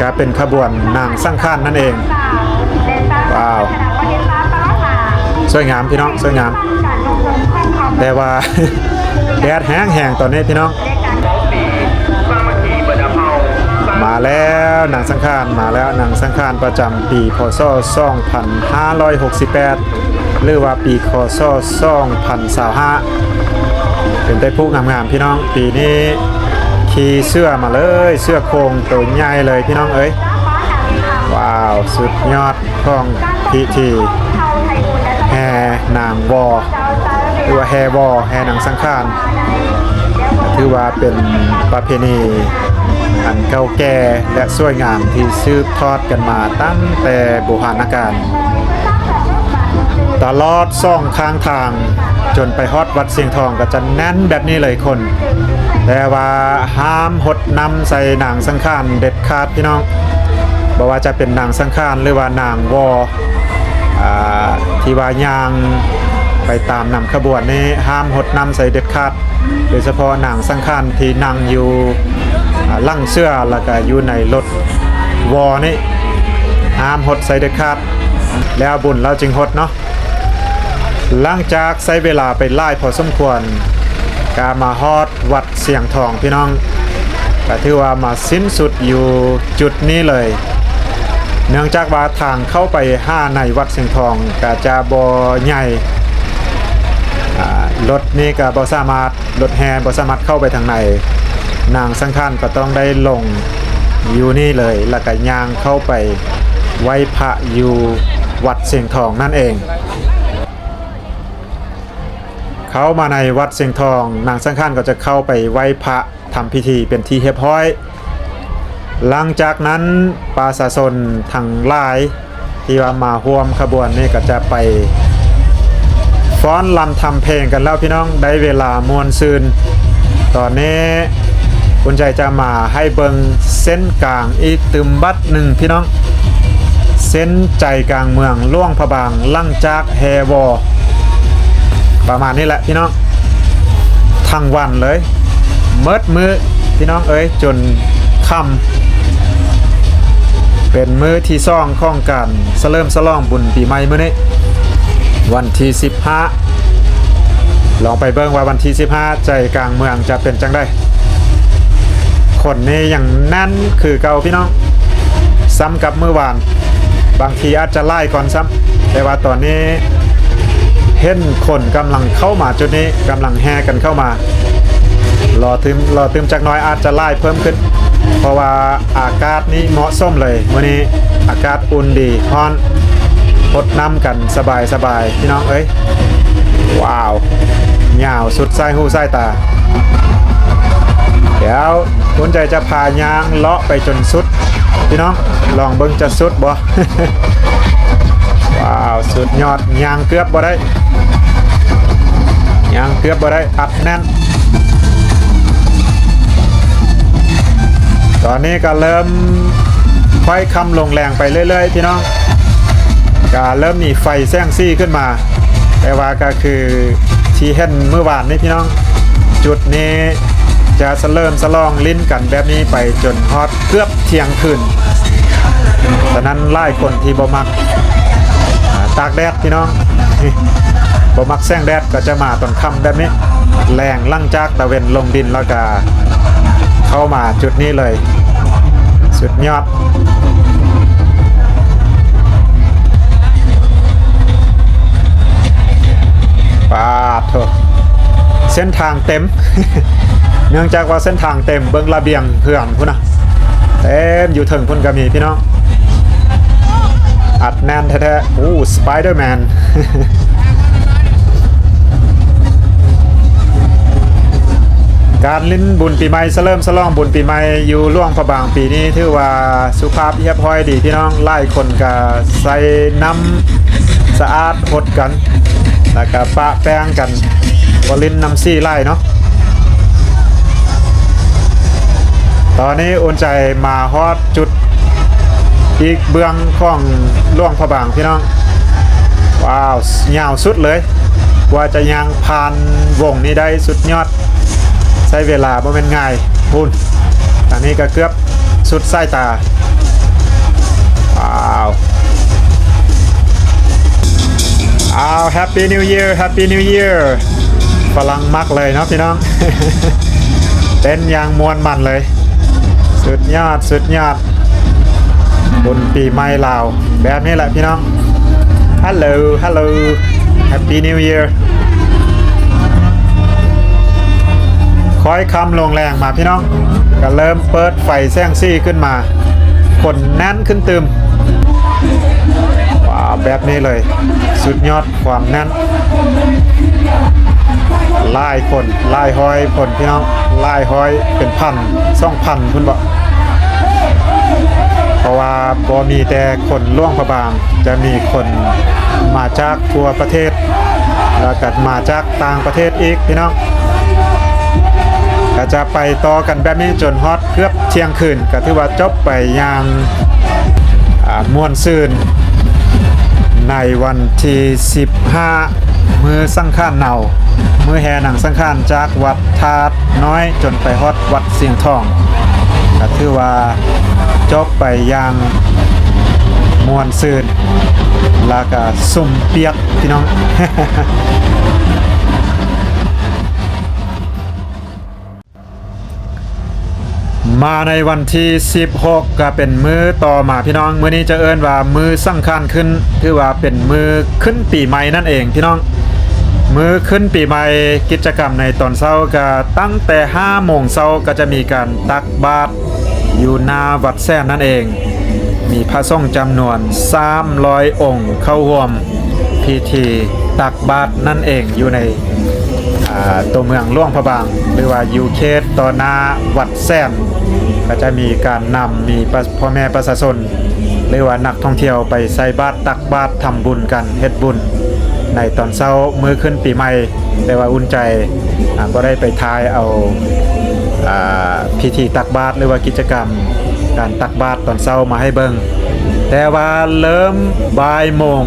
ກະເປັນຂະບວນນາງສັງຂານນັ້ນເອງ. ວ້າວ ສວຍງາມພີ່ນ້ອງ ສວຍງາມ, ແຕ່ວ່າແດດແຮງໆ ຕອນນີ້ພີ່ນ້ອງ. ມາແລ້ວນາງສັງຂານ, ມາແລ້ວນາງສັງຂານປະຈຳປີ ພ.ສ. ສອງພັນຫ້າຮ້ອຍຫົກສິບແປດ ຫຼືວ່າປີ ຄ.ສ. ສອງພັນຊາວຫ້າ. ເປັນໄດ້ຜູ້ງາມໆ ພີ່ນ້ອງ, ປີນີ້ຂີ່ເສືອມາເລີຍ, ເສືອໂຄ່ງໂຕໃຫຍ່ເລີຍພີ່ນ້ອງເອີຍ. ວ້າວ ສຸດຍອດ ຂອງພິທີແຫ່ນາງວໍ ຫຼືວ່າແຫ່ວໍ ແຫ່ນາງສັງຂານ, ຖືວ່າເປັນປະເພນີອັນເກົ່າແກ່ ແລະ ສວຍງາມທີ່ສືບທອດກັນມາຕັ້ງແຕ່ບູຮານະການ. ຕະຫຼອດສອງຂ້າງທາງ ຈົນໄປຮອດວັດຊຽງທອງ ກໍຈະແໜ້ນແບບນີ້ເລີຍຄົນ, ແຕ່ວ່າຫ້າມຫົດນ້ຳໃສ່ນາງສັງຂານເດັດຂາດພີ່ນ້ອງ. ບໍ່ວ່າຈະເປັນນາງສັງຂານ ຫຼືວ່ານາງວໍ ອາ ທີ່ວ່າຍ່າງໄປຕາມນຳຂະບວນນີ້ ຫ້າມຫົດນ້ຳໃສ່ເດັດຂາດ. ໂດຍສະເພາະນາງສັງຂານທີ່ນັ່ງຢູ່ ອາ ຫຼັງເສືອ ແລ້ວກະຢູ່ໃນລົດວໍນີ້ ຫ້າມຫົດໃສ່ເດັດຂາດ, ແລ້ວບຸນລາວຈຶ່ງຫົດເນາະ. ຫຼັງຈາກໃຊ້ເວລາໄປຫຼາຍພໍສົມຄວນ ກະມາຮອດວັດຊຽງທອງພີ່ນ້ອງ, ກະຖືວ່າມາສິ້ນສຸດຢູ່ຈຸດນີ້ເລີຍ. ເນື່ອງຈາກວ່າທາງເຂົ້າໄປຫາໃນວັດຊຽງທອງກະຈະບໍ່ໃຫຍ່, ອາ ລົດນີ້ກະບໍ່ສາມາດ ລົດແຫ່ບໍ່ສາມາດເຂົ້າໄປທາງໃນ, ນາງສັງຂານກໍຕ້ອງໄດ້ລົງຢູ່ນີ້ເລີຍ ແລ້ວກໍຍ່າງເຂົ້າໄປໄຫວ້ພະຢູ່ວັດຊຽງທອງນັ້ນເອງ. ເຂົ້າມາໃນວັດຊຽງທອງ, ນາງສັງຂານກໍຈະເຂົ້າໄປໄຫວ້ພະ ທຳພິທີເປັນທີ່ຮຽບຮ້ອຍ. ຫຼັງຈາກນັ້ນປະຊາຊົນທັງຫຼາຍທີ່ວ່າມາຮ່ວມຂະບວນນີ້ກໍຈະໄປຟ້ອນລຳທຳເພງກັນແລ້ວພີ່ນ້ອງ, ໄດ້ເວລາມ່ວນຊື່ນ. ຕອນນີ້ຄຸນໃຈຈະມາໃຫ້ເບິ່ງເສັ້ນກາງອີກຕື່ມບັດໜຶ່ງພີ່ນ້ອງ, ເສັ້ນໃຈກາງເມືອງຫຼວງພະບາງ ຫຼັງຈາກແຫ່ວໍ ປະມານນີ້ແຫຼະພີ່ນ້ອງ. ທັງວັນເລີຍ ໝົດມື້ພີ່ນ້ອງເອີຍ ຈົນຄ່ຳ. ເປັນມື້ທີສອງຂອງການສະເຫຼີມສະຫຼອງບຸນປີໃໝ່ມື້ນີ້ ວັນທີສິບຫ້າ. ລອງໄປເບິ່ງວ່າວັນທີສິບຫ້າໃຈກາງເມືອງຈະເປັນຈັ່ງໃດ. ຄົນນີ້ຍັງແໜ້ນຄືເກົ່າພີ່ນ້ອງ, ສ່ຳກັບມື້ວານ, ບາງທີອາດຈະຫຼາຍກ່ອນຊ້ຳ. ແຕ່ວ່າຕອນນີ້ເຫັນຄົນກຳລັງເຂົ້າມາຈຸດນີ້, ກຳລັງແຫ່ກັນເຂົ້າມາ. ລໍຕື່ມ, ລໍຕື່ມຈັກໜ້ອຍອາດຈະຫຼາຍເພີ່ມຂຶ້ນ, ເພາະວ່າອາກາດນີ້ເໝາະສົມເລີຍ. ມື້ນີ້ອາກາດອຸ່ນດີ, ຮ້ອນ, ຫົດນ້ຳກັນສະບາຍໆ ພີ່ນ້ອງເອີຍ. ວ້າວ ຍາວສຸດສາຍຫູສາຍຕາ. ດຽວຄຸນໃຈຈະພາຍ່າງເລາະໄປຈົນສຸດພີ່ນ້ອງ, ລອງເບິ່ງຈະສຸດບໍ່. ວ້າວ ສຸດຍອດ, ຍ່າງເກືອບບໍ່ໄດ້, ຍ່າງເກືອບບໍ່ໄດ້, ອັດແໜ້ນ. ຕອນນີ້ກໍເລີ່ມຄ່ອຍຄ່ຳລົງແລງໄປເລື້ອຍໆ ພີ່ນ້ອງ, ກໍເລີ່ມມີໄຟແສງສີຂຶ້ນມາ. ແຕ່ວ່າກໍຄືທີ່ເຫັນມື້ວານນີ້ພີ່ນ້ອງ, ຈຸດນີ້ຈະສະເຫຼີມສະຫຼອງຫຼິ້ນກັນແບບນີ້ໄປຈົນຮອດເກືອບທ່ຽງຄືນ. ສະນັ້ນຫຼາຍຄົນທີ່ບໍ່ມັກ ອາ ຕາກແດດພີ່ນ້ອງ, ບໍ່ມັກແສງແດດ ກໍຈະມາຕອນຄ່ຳແບບນີ້, ແລງຫຼັງຈາກຕາເວັນລົງດິນແລ້ວກະເຂົ້າມາຈຸດນີ້ເລີຍ. ສຸດຍອດ. ປາດໂທ້ ເສັ້ນທາງເຕັມ, ເນື່ອງຈາກວ່າເສັ້ນທາງເຕັມ, ເບິ່ງລະບຽງເຮືອນພຸ້ນນະ, ເຕັມຢູ່ເທິງພຸ້ນກໍມີພີ່ນ້ອງ. ອັດແໜ້ນແທ້ໆ. ໂອ້ Spider-Man. ການຫຼິ້ນບຸນປີໃໝ່, ສະເຫຼີມສະຫຼອງບຸນປີໃໝ່ຢູ່ຫຼວງພະບາງປີນີ້ ຖືວ່າສຸພາບຮຽບຮ້ອຍດີພີ່ນ້ອງ. ຫຼາຍຄົນກະໃສ່ນ້ຳສະອາດຫົດກັນ ແລ້ວກະປະແປ້ງກັນ, ບໍ່ຫຼິ້ນນ້ຳສີຫຼາຍເນາະ. ຕອນນີ້ອຸ່ນໃຈມາຮອດຈຸດອີກເບື້ອງຂອງຫຼວງພະບາງພີ່ນ້ອງ. ວ້າວ ຍາວສຸດເລີຍ, ກວ່າຈະຍ່າງຜ່ານວົງນີ້ໄດ້ ສຸດຍອດ, ໃຊ້ເວລາບໍ່ແມ່ນງ່າຍ. ພຸ້ນ ທາງນີ້ກໍເກືອບສຸດສາຍຕາ. ວ້າວ ອ້າວ Happy New Year, Happy New Year. ຝຣັ່ງມັກເລີຍເນາະພີ່ນ້ອງ, ເຕັ້ນຢ່າງມ່ວນມັນເລີຍ. ສຸດຍອດ ສຸດຍອດ. ບຸນປີໃໝ່ລາວແບບນີ້ແຫຼະພີ່ນ້ອງ. Hello, hello, Happy New Year. ຄ່ອຍຄ່ຳລົງແລງມາພີ່ນ້ອງ, ກໍເລີ່ມເປີດໄຟແສງສີຂຶ້ນມາ, ຄົນແໜ້ນຂຶ້ນຕື່ມ. ວ້າວ ແບບນີ້ເລີຍ, ສຸດຍອດຄວາມແໜ້ນ. ຫຼາຍຄົນ ຫຼາຍຮ້ອຍຄົນພີ່ນ້ອງ, ຫຼາຍຮ້ອຍ ເປັນພັນ ສອງພັນພຸ້ນບໍ. ເພາະວ່າບໍ່ມີແຕ່ຄົນຫຼວງພະບາງ, ຈະມີຄົນ ມາຈາກທົ່ວປະເທດ ແລ້ວກໍມາຈາກຕ່າງປະເທດອີກພີ່ນ້ອງ ກໍຈະໄປຕໍ່ກັນແບບນີ້ຈົນຮອດເກືອບທ່ຽງຄືນ ກໍຖືວ່າຈົບໄປຢ່າງ ອ່າ ມ່ວນຊື່ນ ໃນວັນທີສິບຫ້າ ມື້ສັງຂານເນົາ ມື້ແຫ່ໜັງສັງຂານຈາກວັດທາດນ້ອຍຈົນໄປຮອດວັດຊຽງທອງ ກໍຖືວ່າຈົບໄປຢ່າງມ່ວນຊື່ນ ແລ້ວກໍຊຸ່ມປຽກພີ່ນ້ອງ. ມາໃນວັນທີສິບຫົກ ກໍເປັນມື້ຕໍ່ມາພີ່ນ້ອງ ມື້ນີ້ຈະເອີ້ນວ່າມື້ສັງຂານຂຶ້ນ ຖືວ່າເປັນມື້ຂຶ້ນປີໃໝ່ນັ້ນເອງພີ່ນ້ອງ. ມື້ຂຶ້ນປີໃໝ່ ກິດຈະກຳໃນຕອນເຊົ້າກໍຕັ້ງແຕ່ຫ້າໂມງເຊົ້າ ກໍຈະມີການຕັກບາດຢູ່ໜ້າວັດແສນນັ້ນເອງ ມີພະສົງຈຳນວນສາມຮ້ອຍອົງເຂົ້າຮ່ວມພິທີຕັກບາດນັ້ນເອງ ຢູ່ໃນ ອ່າ ຕົວເມືອງຫຼວງພະບາງ ຫຼືວ່າຢູ່ເຂດຕໍ່ໜ້າວັດແສນ ກໍຈະມີການນຳ ມີປະ ພໍ່ແມ່ປະຊາຊົນ ຫຼືວ່ານັກທ່ອງທ່ຽວໄປໃສ່ບາດ ຕັກບາດ ທຳບຸນກັນ ເຮັດບຸນໃນຕອນເຊົ້າມື້ຂຶ້ນປີໃໝ່ ແຕ່ວ່າອຸ່ນໃຈ ອ່າ ບໍ່ໄດ້ໄປຖ່າຍເອົາ ອ່າ ພິທີຕັກບາດ ຫຼືວ່າກິດຈະກຳການຕັກບາດຕອນເຊົ້າມາໃຫ້ເບິ່ງ ແຕ່ວ່າເລີ່ມບ່າຍໂມງ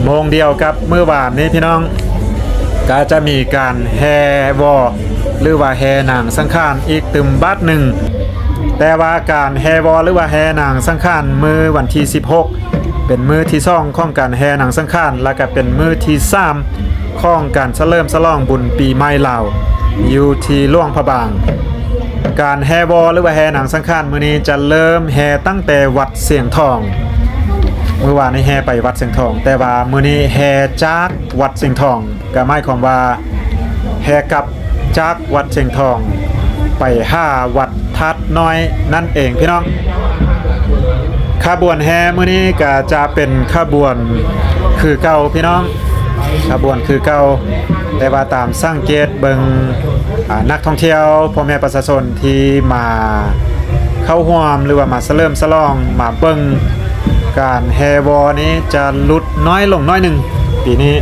ໂມງດຽວກັບມື້ວານນີ້ພີ່ນ້ອງ ກໍຈະມີການແຫ່ວໍ ຫຼືວ່າແຫ່ໜາງສັງຂານອີກຕື່ມບາດໜຶ່ງ. ແຕ່ວ່າການແຫ່ວໍ ຫຼືວ່າແຫ່ໜາງສັງຂານມື້ວັນທີສິບຫົກ ເປັນມື້ທີສອງຂອງການແຫ່ໜາງສັງຂານ ແລ້ວກໍເປັນມື້ທີສາມຂອງການສະເຫຼີມສະຫຼອງບຸນປີໃໝ່ລາວ ຢູ່ທີ່ຫຼວງພະບາງ. ການແຫ່ວໍ ຫຼືວ່າແຫ່ໜາງສັງຂານມື້ນີ້ຈະເລີ່ມແຫ່ຕັ້ງແຕ່ວັດຊຽງທອງ ມື້ວານນີ້ແຫ່ໄປວັດຊຽງທອງ ແຕ່ວ່າມື້ນີ້ແຫ່ຈາກວັດຊຽງທອງ ກໍໝາຍຄວາມວ່າແຫ່ກັບຈາກວັດຊຽງທອງໄປຫາວັດທາດນ້ອຍນັ້ນເອງພີ່ນ້ອງ. ຂະບວນແຫ່ມື້ນີ້ກໍຈະເປັນຂະບວນຄືເກົ່າພີ່ນ້ອງ ຂະບວນຄືເກົ່າ ແຕ່ວ່າຕາມສັງເກດເບິ່ງ ອາ ນັກທ່ອງທ່ຽວ ພໍ່ແມ່ປະຊາຊົນທີ່ມາເຂົ້າຮ່ວມ ຫຼືວ່າມາສະເຫຼີມສະຫຼອງ ມາເບິ່ງການແຫ່ວໍນີ້ຈະຫຼຸດນ້ອຍລົງໜ້ອຍໜຶ່ງ. ປີນີ້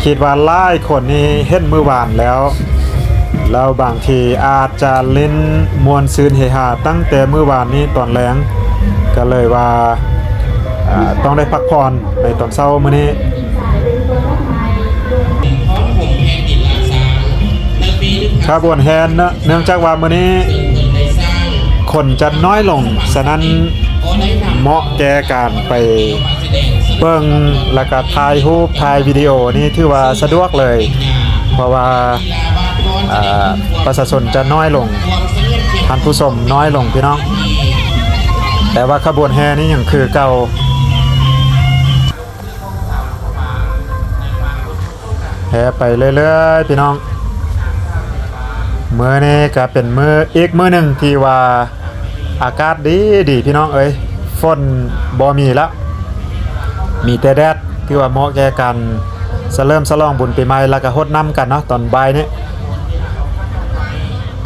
ຄິດວ່າຫຼາຍຄົນນີ້ເຫັນມື້ວານແລ້ວ ແລ້ວບາງທີອາດຈະຫຼິ້ນມ່ວນຊື່ນເຮຮາຕັ້ງແຕ່ມື້ວານນີ້ຕອນແລງ ກໍເລີຍວ່າ ອາ ຕ້ອງໄດ້ພັກຜ່ອນໃນຕອນເຊົ້າມື້ນີ້. ຂະບວນແຫ່ ເນື່ອງຈາກວ່າມື້ນີ້ຄົນຈະນ້ອຍລົງ ສະນັ້ນເໝາະແກ່ການໄປເບິ່ງ ແລ້ວກະຖ່າຍຮູບ ຖ່າຍວິດີໂອນີ້ຖືວ່າສະດວກເລີຍ ເພາະວ່າ ອາ ປະຊາຊົນຈະນ້ອຍລົງ ທ່ານຜູ້ຊົມນ້ອຍລົງພີ່ນ້ອງ. ແຕ່ວ່າຂະບວນແຫ່ນີ້ຍັງຄືເກົ່າ ແຫ່ໄປເລື້ອຍໆ ພີ່ນ້ອງ. ມື້ນີ້ກໍເປັນມື້ ອີກມື້ໜຶ່ງທີ່ວ່າອາກາດດີໆ ພີ່ນ້ອງເອີຍ ຝົນບໍ່ມີລະ ມີແຕ່ແດດ ຖືວ່າເໝາະແກ່ການສະເຫຼີມສະຫຼອງບຸນປີໃໝ່ ແລ້ວກໍຫົດນ້ຳກັນເນາະ ຕອນບ່າຍນີ້.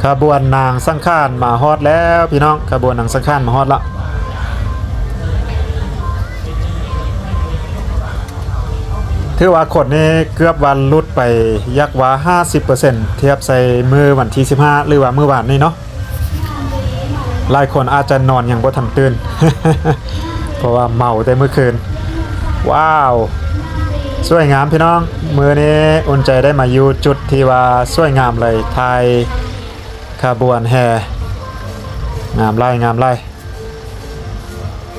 ຂະບວນນາງສັງຂານມາຮອດແລ້ວ ພີ່ນ້ອງ ຂະບວນນາງສັງຂານມາຮອດລະ. ຖືວ່າຄົນນີ້ເກືອບວ່າຫຼຸດໄປ ຢາກວ່າຫ້າສິບເປີເຊັນ ທຽບໃສ່ມື້ວັນທີສິບຫ້າ ຫຼືວ່າມື້ວານນີ້ເນາະ. ຫຼາຍຄົນອາດຈະນອນຍັງບໍ່ທັນຕື່ນ ເພາະວ່າເມົາແຕ່ມື້ຄືນ. ວ້າວ ສວຍງາມພີ່ນ້ອງ ມື້ນີ້ອຸ່ນໃຈໄດ້ມາຢູ່ຈຸດທີ່ວ່າສວຍງາມເລີຍ ຖ່າຍຂະບວນແຫ່ ງາມຫຼາຍ ງາມຫຼາຍ.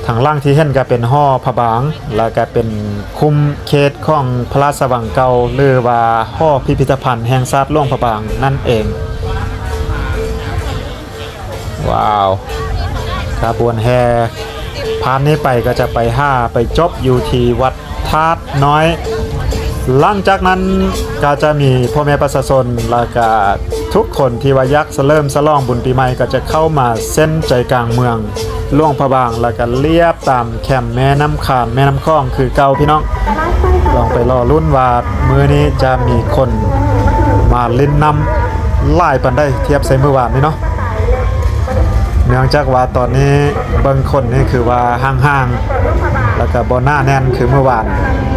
ທາງຫຼັງທີ່ເຫັນກໍເປັນຫໍພະບາງ ແລ້ວກໍເປັນຄຸ້ມເຂດຂອງພະລາຊະວັງເກົ່າ ຫຼືວ່າຫໍພິພິທະພັນແຫ່ງຊາດຫຼວງພະບາງນັ້ນເອງ. ວ້າວ ຂະບວນແຫ່ຜ່ານນີ້ໄປກໍຈະໄປຫາ ໄປຈົບຢູ່ທີ່ວັດທາດນ້ອຍ. ຫຼັງຈາກນັ້ນກໍຈະມີພໍ່ແມ່ປະຊາຊົນ ແລ້ວກະທຸກຄົນທີ່ວ່າຢາກສະເຫຼີມສະຫຼອງບຸນປີໃໝ່ ກໍຈະເຂົ້າມາເສັ້ນໃຈກາງເມືອງຫຼວງພະບາງ ແລ້ວກະລຽບຕາມແຄມແມ່ນ້ຳຄານ ແມ່ນ້ຳຂອງຄືເກົ່າ ພີ່ນ້ອງ. ລອງໄປລໍລຸ້ນວ່າມື້ນີ້ຈະມີຄົນມາຫຼິ້ນນ້ຳຫຼາຍປານໃດ ທຽບໃສ່ມື້ວານນີ້ເນາະ. ເນື່ອງຈາກວ່າຕອນນີ້ເບິ່ງຄົນນີ້ຄືວ່າຫ່າງໆ ແລ້ວກໍບໍ່ໜາແໜ້ນຄືມື້ວານ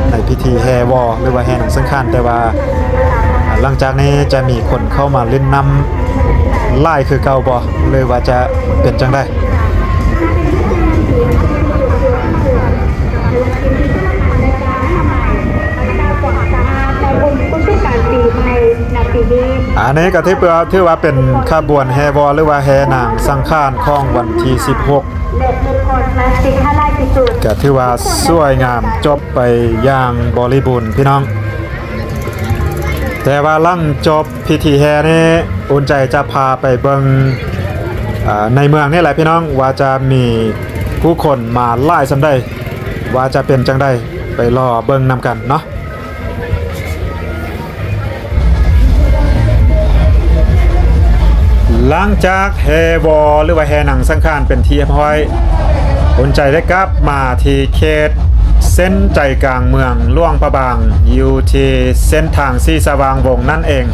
ໃນພິທີແຫ່ວໍ ຫຼືວ່າແຫ່ໜັງສັງຂານ, ແຕ່ວ່າ ອ່າ ຫຼັງຈາກນີ້ຈະມີຄົນເຂົ້າມາຫຼິ້ນນ້ຳຫຼາຍຄືເກົ່າບໍ່ ຫຼືວ່າຈະເປັນຈັ່ງໃດ? ອັນນີ້ກໍຖືວ່າ ຖືວ່າເປັນຂະບວນແຫ່ວໍ ຫຼືວ່າແຫ່ໜາງສັງຂານຂອງວັນທີສິບຫົກ ກໍຖືວ່າສວຍງາມ ຈົບໄປຢ່າງບໍລິບູນພີ່ນ້ອງ. ແຕ່ວ່າຫຼັງຈົບພິທີແຫ່ນີ້ ອຸ່ນໃຈຈະພາໄປເບິ່ງ ເອີ ໃນເມືອງນີ້ແຫຼະພີ່ນ້ອງ ວ່າຈະມີຜູ້ຄົນມາຫຼາຍສ່ຳໃດ ວ່າຈະເປັນຈັ່ງໃດ ໄປລໍເບິ່ງນຳກັນເນາະ. ຫຼັງຈາກແຫ່ວໍ ຫຼືວ່າແຫ່ໜັງສັງຂານເປັນທີ່ຮຽບຮ້ອຍ, ອຸ່ນໃຈໄດ້ກັບມາທີ່ເຂດເສັ້ນໃຈກາງເມືອງຫຼວງພະບາງ ຢູ່ທີ່ເສັ້ນທາງສີສະຫວ່າງວົງນັ້ນເອງ.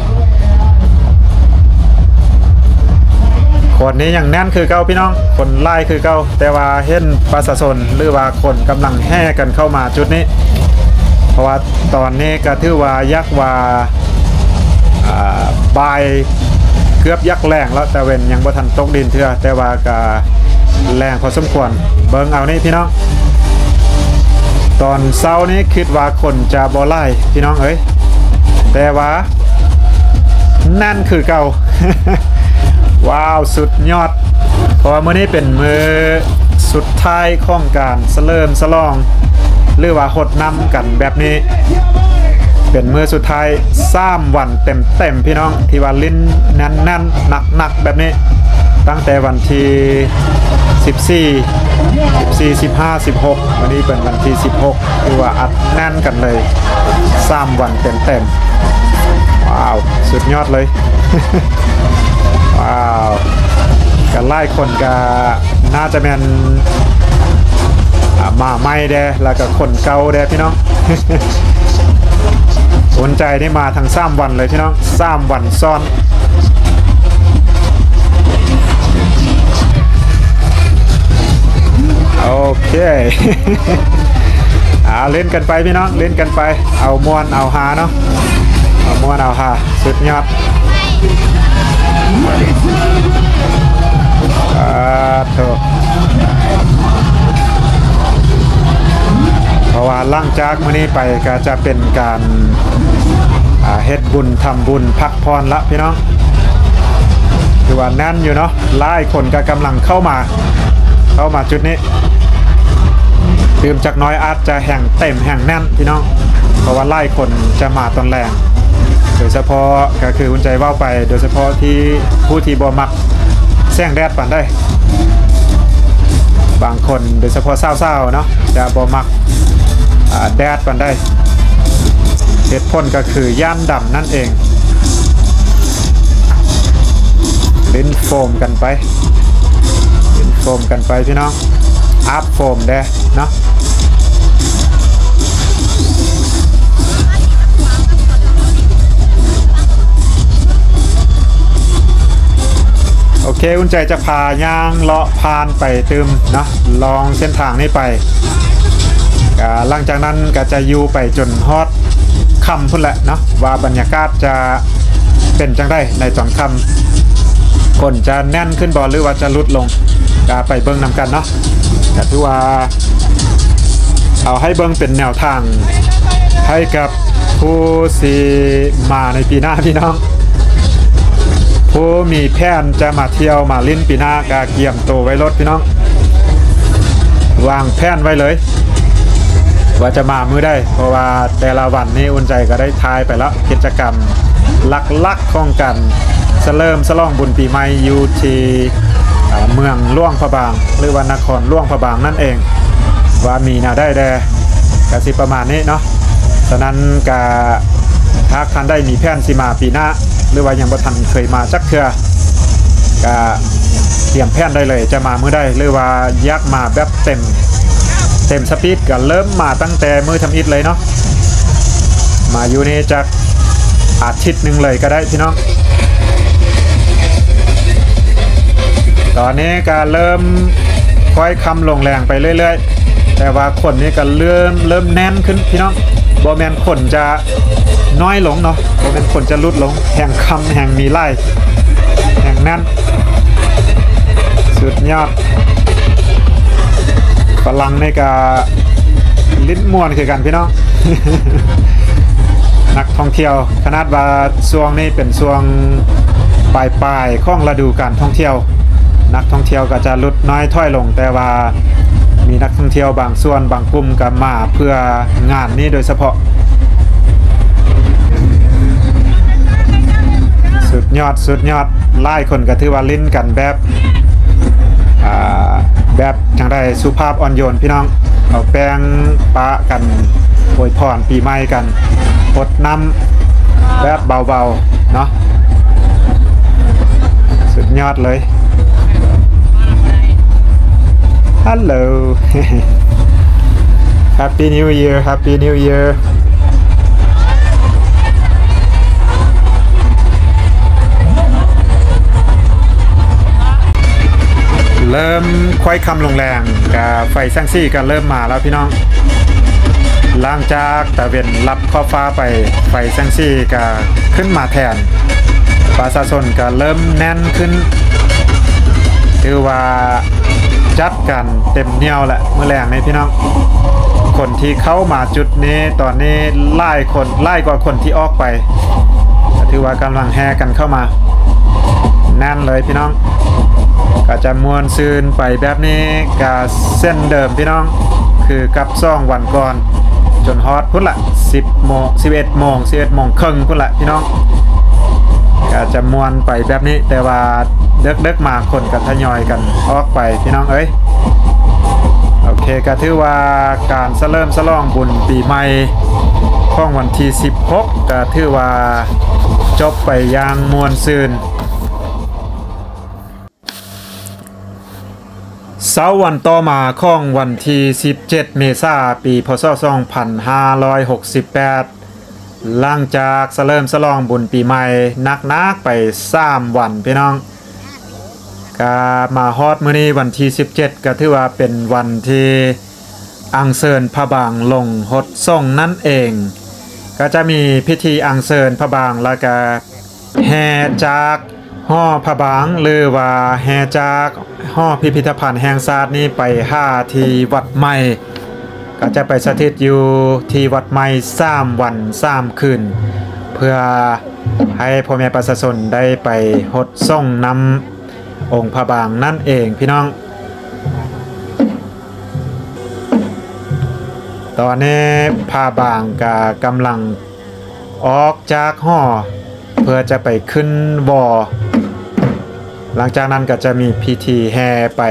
ຄົນນີ້ຍັງແໜ້ນຄືເກົ່າພີ່ນ້ອງ, ຄົນຫຼາຍຄືເກົ່າ, ແຕ່ວ່າເຫັນປະຊາຊົນ ຫຼືວ່າຄົນກຳລັງແຫ່ກັນເຂົ້າມາຈຸດນີ້ ເພາະວ່າ ຕອນນີ້ກໍຖືວ່າຢາກວ່າ ອ່າ ບ່າຍເກືອບຢາກແລງແລ້ວ, ຕາເວັນຍັງບໍ່ທັນຕົກດິນເທື່ອ, ແຕ່ວ່າກໍແລງພໍສົມຄວນ. ເບິ່ງເອົານີ້ພີ່ນ້ອງ, ຕອນເຊົ້ານີ້ຄິດວ່າຄົນຈະບໍ່ຫຼາຍພີ່ນ້ອງເອີຍ, ແຕ່ວ່າແໜ້ນຄືເກົ່າ. ວ້າວ ສຸດຍອດ. ເພາະວ່າມື້ນີ້ເປັນມື້ສຸດທ້າຍຂອງການສະເຫຼີມສະຫຼອງ ຫຼືວ່າຫົດນ້ຳກັນແບບນີ້, ເປັນມື້ສຸດທ້າຍສາມວັນເຕັມໆ ພີ່ນ້ອງ, ທີ່ວ່າຫຼິ້ນແໜ້ນໆ ໜັກໆ ແບບນີ້, ຕັ້ງແຕ່ວັນທີສິບສີ່ ສິບສີ່ ສິບຫ້າ ສິບຫົກ ມື້ນີ້ເປັນວັນທີສິບຫົກ ຖືວ່າອັດແໜ້ນກັນເລີຍ ສາມວັນເຕັມໆ. ວ້າວ ສຸດຍອດເລີຍ. ວ້າວ ກໍຫຼາຍຄົນກໍໜ້າຈະແມ່ນ ອ່າ ມາໃໝ່ແດ່ ແລ້ວກໍຄົນເກົ່າແດ່ພີ່ນ້ອງ. ອຸ່ນໃຈນີ້ມາທັງສາມວັນເລີຍພີ່ນ້ອງ, ສາມວັນຊ້ອນ. ໂອເຄ ອ່າ ຫຼິ້ນກັນໄປພີ່ນ້ອງ, ຫຼິ້ນກັນໄປ ເອົາມ່ວນເອົາຮາເນາະ, ເອົາມ່ວນເອົາຮາ. ສຸດຍອດ. ສາທຸ. ເພາະວ່າຫຼັງຈາກມື້ນີ້ໄປກໍຈະເປັນການ ອ່າ ເຮັດບຸນທຳບຸນພັກຜ່ອນລະພີ່ນ້ອງ. ຖືວ່າແໜ້ນຢູ່ເນາະ, ຫຼາຍຄົນກໍກຳລັງເຂົ້າມາ ເຂົ້າມາຈຸດນີ້. ຕື່ມຈັກໜ້ອຍອາດຈະແຮ່ງເຕັມແຮ່ງແໜ້ນພີ່ນ້ອງ, ເພາະວ່າຫຼາຍຄົນຈະມາຕອນແລງ ໂດຍສະເພາະກໍຄືອຸ່ນໃຈເວົ້າໄປ ໂດຍສະເພາະທີ່ຜູ້ທີ່ບໍ່ມັກແສງແດດປານໃດ, ບາງຄົນໂດຍສະເພາະສາວໆເນາະ ຈະບໍ່ມັກ ອ່າ ແດດປານໃດ, ເຫດຜົນກໍຄືຢ້ານດຳນັ້ນເອງ. ຫຼິ້ນໂຟມກັນໄປ ຫຼິ້ນໂຟມກັນໄປພີ່ນ້ອງ, ອາບໂຟມແດ່ເນາະ. ໂອເຄ ອຸ່ນໃຈຈະພາຍ່າງເລາະຜ່ານໄປຕື່ມເນາະ, ລອງເສັ້ນທາງນີ້ໄປ. ກະຫຼັງຈາກນັ້ນກະຈະຢູ່ໄປຈົນຮອດຄ່ຳພຸ້ນແຫຼະເນາະ, ວ່າບັນຍາກາດຈະເປັນຈັ່ງໃດໃນຕອນຄ່ຳ, ຄົນຈະແໜ້ນຂຶ້ນບໍ່ ຫຼືວ່າຈະຫຼຸດລົງ, ກະໄປເບິ່ງນຳກັນເນາະ. ກະຖືວ່າເອົາໃຫ້ເບິ່ງເປັນແນວທາງໃຫ້ກັບຜູ້ຊິມາໃນປີໜ້າພີ່ນ້ອງ. ຜູ້ມີແຜນຈະມາທ່ຽວມາຫຼິ້ນປີໜ້າກະກຽມໂຕໄວ້ໂລດພີ່ນ້ອງ, ວາງແຜນໄວ້ເລີຍວ່າຈະມາມື້ໃດ, ເພາະວ່າແຕ່ລະວັນນີ້ອຸ່ນໃຈກໍໄດ້ຖ່າຍໄປແລ້ວ ກິດຈະກຳຫຼັກໆຂອງການສະເຫຼີມສະຫຼອງບຸນປີໃໝ່ຢູ່ທີ່ ເອີ ເມືອງຫຼວງພະບາງ ຫຼືວ່ານະຄອນຫຼວງພະບາງນັ້ນເອງ ວ່າມີແນວໃດແດ່, ກະຊິປະມານນີ້ເນາະ. ສະນັ້ນກະ ຫາກທ່ານໃດມີແຜນຊິມາປີໜ້າ ຫຼືວ່າຍັງບໍ່ທັນເຄີຍມາຈັກເທື່ອ ກະຕຽມແຜນໄດ້ເລີຍ ຈະມາມື້ໃດ ຫຼືວ່າຢາກມາແບບເຕັມ ເຕັມສະປີດ ກະເລີ່ມມາຕັ້ງແຕ່ມື້ທຳອິດເລີຍເນາະ. ມາຢູ່ນີ້ຈັກອາທິດໜຶ່ງເລີຍກໍໄດ້ພີ່ນ້ອງ. ຕອນນີ້ກະເລີ່ມຄ່ອຍຄ່ຳລົງແລງໄປເລື້ອຍໆ. ແຕ່ວ່າຄົນນີ້ກໍເລີ່ມ ເລີ່ມແໜ້ນຂຶ້ນພີ່ນ້ອງ, ບໍ່ແມ່ນຄົນຈະນ້ອຍລົງເນາະ, ບໍ່ແມ່ນຄົນຈະຫຼຸດລົງ, ແຮ່ງຄຳແຮ່ງມີຫຼາຍ ແຮ່ງແໜ້ນ. ສຸດຍອດ. ຝຣັ່ງນີ້ກໍຫຼິ້ນມ່ວນຄືກັນພີ່ນ້ອງ. ນັກທ່ອງທ່ຽວ ຂະໜາດວ່າຊ່ວງນີ້ເປັນຊ່ວງປາຍໆຂອງລະດູການທ່ອງທ່ຽວ, ນັກທ່ອງທ່ຽວກໍຈະຫຼຸດນ້ອຍຖອຍລົງ, ແຕ່ວ່າມີນັກທ່ອງທ່ຽວບາງສ່ວນບາງກຸ່ມກໍມາເພື່ອງານນີ້ໂດຍສະເພາະ. ສຸດຍອດ ສຸດຍອດ. ຫຼາຍຄົນກໍຖືວ່າຫຼິ້ນກັນແບບ ອ່າ ແບບຈັ່ງໃດ ສຸພາບອ່ອນໂຍນພີ່ນ້ອງ, ເອົາແປ້ງປະກັນ ອວຍພອນປີໃໝ່ກັນ ຫົດນ້ຳແບບເບົາໆເນາະ. ສຸດຍອດເລີຍ. Hello. Happy New Year, Happy New Year. ເລີ່ມຄ້ອຍຄ່ຳລົງແລ້ງ ກະໄຟແສງສີກະເລີ່ມມາແລ້ວພີ່ນ້ອງ. ຫຼັງຈາກຕາເວັນລັບຂອບຟ້າໄປ ໄຟແສງສີກະຂຶ້ນມາແທນ, ປະຊາຊົນກະເລີ່ມແໜ້ນຂຶ້ນ. ຖືວ່າຈັດການເຕັມໜ່ຽວແຫຼະມື້ແລງນີ້ພີ່ນ້ອງ. ຄົນທີ່ເຂົ້າມາຈຸດນີ້ຕອນນີ້ຫຼາຍຄົນ ຫຼາຍກວ່າຄົນທີ່ອອກໄປ, ກະຖືວ່າກຳລັງແຫ່ກັນເຂົ້າມາ ແໜ້ນເລີຍພີ່ນ້ອງ. ກະຈະມ່ວນຊື່ນໄປແບບນີ້ ກະເຊັ່ນເດີມພີ່ນ້ອງ, ຄືກັບສອງວັນກ່ອນ ຈົນຮອດພຸ້ນລະ ສິບໂມງ ສິບເອັດໂມງ ສິບເອັດໂມງເຄິ່ງພຸ້ນລະພີ່ນ້ອງ. ກະຈະມ່ວນໄປແບບນີ້, ແຕ່ວ່າເດິກໆມາຄົນກະທະຍອຍກັນອອກໄປພີ່ນ້ອງເອີຍ. ໂອເຄ ກະຖືວ່າການສະເຫຼີມສະຫຼອງບຸນປີໃໝ່ຂອງວັນທີສິບຫົກ ກະຖືວ່າຈົບໄປຢ່າງມ່ວນຊື່ນ. ເຊົ້າວັນຕໍ່ມາຂອງວັນທີສິບເຈັດ ເມສາ ປີ ພ.ສ. ສອງພັນຫ້າຮ້ອຍຫົກສິບແປດ ຫຼັງຈາກສະເຫຼີມສະຫຼອງບຸນປີໃໝ່ໜັກໆໄປສາມວັນພີ່ນ້ອງ, ກະມາຮອດມື້ນີ້ວັນທີສິບເຈັດ ກະຖືວ່າເປັນວັນທີ່ອັນເຊີນພະບາງລົງຫົດສົງນັ້ນເອງ. ກະຈະມີພິທີອັນເຊີນພະບາງ ແລ້ວກະ ແຫ່ຈາກຫໍພະບາງ ຫຼືວ່າແຫ່ຈາກຫໍພິພິທະພັນແຫ່ງຊາດນີ້ໄປຫາທີ່ວັດໃໝ່, ກໍຈະໄປສະຖິດຢູ່ທີ່ວັດໃໝ່ສາມວັນສາມຄືນ ເພື່ອໃຫ້ພໍ່ແມ່ປະຊາຊົນໄດ້ໄປຫົດສົງນຳອົງພະບາງນັ້ນເອງພີ່ນ້ອງ. ຕອນນີ້ພະບາງກໍກຳລັງ ອອກຈາກຫໍເພື່ອຈະໄປຂຶ້ນວໍ, ຫຼັງຈາກນັ້ນກໍຈະມີພິທີແຫ່ໄປ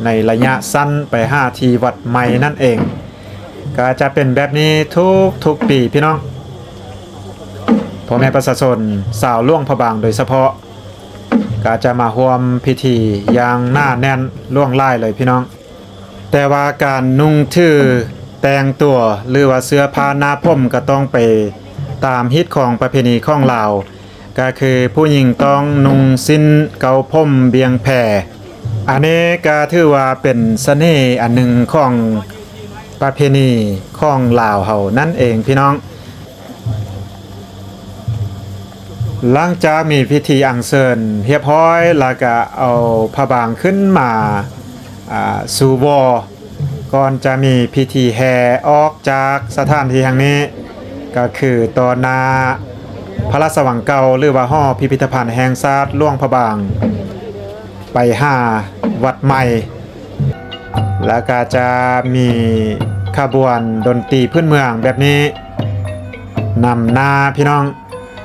ໃນໄລຍະສັ້ນໄປຫາທີ່ວັດໃໝ່ນັ້ນເອງ. ກໍຈະເປັນແບບນີ້ທຸກໆປີພີ່ນ້ອງ, ພໍ່ແມ່ປະຊາຊົນຊາວຫຼວງພະບາງໂດຍສະເພາະ ກໍຈະມາຮ່ວມພິທີຢ່າງໜາແໜ້ນຫຼວງຫຼາຍເລີຍພີ່ນ້ອງ. ແຕ່ວ່າການນຸ່ງຖືແຕ່ງຕົວ ຫຼືວ່າເສື້ອຜ້າໜ້າຜົມ ກໍຕ້ອງໄປຕາມຮີດຄອງປະເພນີຂອງລາວ, ກໍຄືຜູ້ຍິງຕ້ອງນຸ່ງສິ້ນເກົ້າຜົມບ່ຽງແພ. ອັນນີ້ກໍຖືວ່າເປັນສະເໜ່ອັນໜຶ່ງຂອງປະເພນີຂອງລາວເຮົານັ້ນເອງພີ່ນ້ອງ. ຫຼັງຈາກມີພິທີອັນເຊີນຮຽບຮ້ອຍ ແລ້ວກະເອົາພະບາງຂຶ້ນມາ ອາ ສູ່ວໍ ກ່ອນຈະມີພິທີແຫ່ອອກຈາກສະຖານທີ່ແຫ່ງນີ້ ກໍຄືຕໍ່ໜ້າພະລາຊະວັງເກົ່າ ຫຼືວ່າຫໍພິພິທະພັນແຫ່ງຊາດຫຼວງພະບາງ ໄປຫາວັດໃໝ່. ແລ້ວກະຈະມີຂະບວນດົນຕີພື້ນເມືອງແບບນີ້ນຳໜ້າພີ່ນ້ອງ,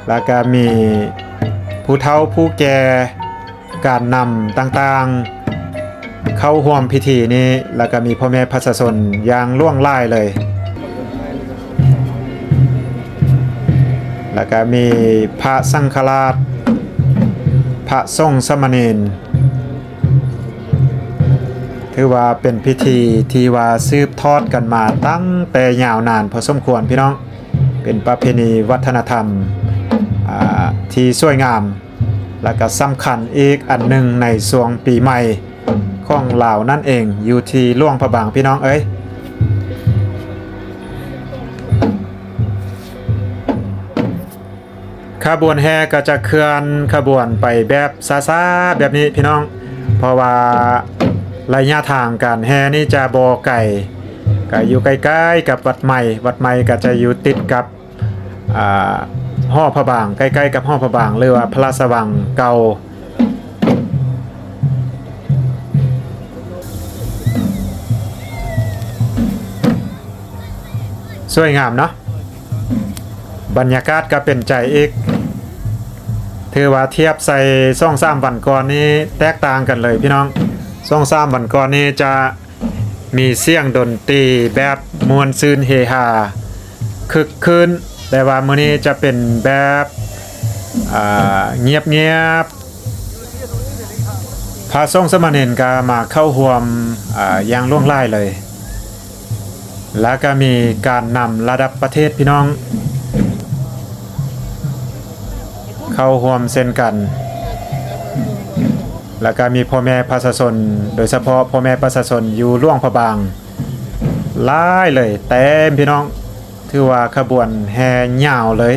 ແລ້ວກະມີຜູ້ເຖົ້າຜູ້ແກ່ ການນຳຕ່າງໆເຂົ້າຮ່ວມພິທີນີ້, ແລ້ວກະມີພໍ່ແມ່ປະຊາຊົນຢ່າງຫຼວງຫຼາຍເລີຍ. ແລ້ວກະມີພະສັງຄະລາດ, ພະສົງສາມະເນນ, ຖືວ່າເປັນພິທີທີ່ວ່າສືບທອດກັນມາຕັ້ງແຕ່ຍາວນານພໍສົມຄວນພີ່ນ້ອງ, ເປັນປະເພນີວັດທະນະທຳ ອາ ທີ່ສວຍງາມ ແລ້ວກະສຳຄັນອີກອັນໜຶ່ງໃນຊ່ວງປີໃໝ່ຂອງລາວນັ້ນເອງ ຢູ່ທີ່ຫຼວງພະບາງພີ່ນ້ອງເອີຍ. ຂະບວນແຫ່ກໍຈະເຄື່ອນຂະບວນໄປແບບຊ້າໆ ແບບນີ້ພີ່ນ້ອງ, ເພາະວ່າໄລຍະທາງການແຫ່ນີ້ຈະບໍ່ໄກ, ກໍຢູ່ໃກ້ໆກັບວັດໃໝ່. ວັດໃໝ່ກໍຈະຢູ່ຕິດກັບ ອ່າ ຫໍພະບາງ, ໃກ້ໆກັບຫໍພະບາງ ຫຼືວ່າພະລາຊະວັງເກົ່າ. ສວຍງາມເນາະ, ບັນຍາກາດກໍເປັນໃຈອີກ. ຖືວ່າທຽບໃສ່ສອງສາມວັນກ່ອນນີ້ແຕກຕ່າງກັນເລີຍພີ່ນ້ອງ. ສອງສາມວັນກ່ອນນີ້ຈະມີສຽງດົນຕີແບບມ່ວນຊື່ນເຮຮາຄຶກຄື້ນ, ແຕ່ວ່າມື້ນີ້ຈະເປັນແບບ ອ່າ ງຽບໆ. ພະສົງສາມະເນນກໍມາເຂົ້າຮ່ວມ ອ່າ ຢ່າງຫຼວງຫຼາຍເລີຍ, ແລ້ວກໍມີການນຳລະດັບປະເທດພີ່ນ້ອງເຂົ້າຮ່ວມເຊັ່ນກັນ, ແລ້ວກໍມີພໍ່ແມ່ປະຊາຊົນ, ໂດຍສະເພາະພໍ່ແມ່ປະຊາຊົນຢູ່ຫຼວງພະບາງຫຼາຍເລີຍ, ເຕັມພີ່ນ້ອງ. ຖືວ່າຂະບວນແຫ່ຍາວເລີຍ,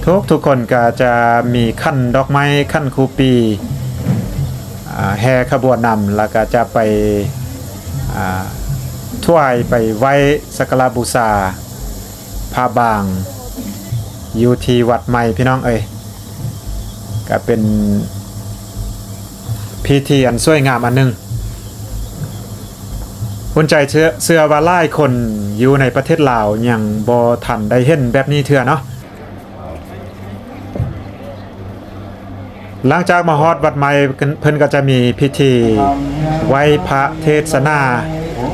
ທຸກໆຄົນກໍຈະມີຂັນດອກໄມ້, ຂັນຄູປີ ອ່າ ແຫ່ຂະບວນນຳ, ແລ້ວກໍຈະໄປ ອ່າ ຖວາຍໄປໄຫວ້ສັກກາລະບູຊາພະບາງ ຢູ່ທີ່ວັດໃໝ່ພີ່ນ້ອງເອີຍ. ກໍເປັນພິທີອັນສວຍງາມອັນໜຶ່ງ. ອຸ່ນໃຈເຊື່ອ ເຊື່ອວ່າຫຼາຍຄົນຢູ່ໃນປະເທດລາວຍັງບໍ່ທັນໄດ້ເຫັນແບບນີ້ເທື່ອເນາະ. ຫຼັງຈາກມາຮອດວັດໃໝ່ ເພິ່ນກໍຈະມີພິທີໄຫວ້ພະເທດສະໜາ,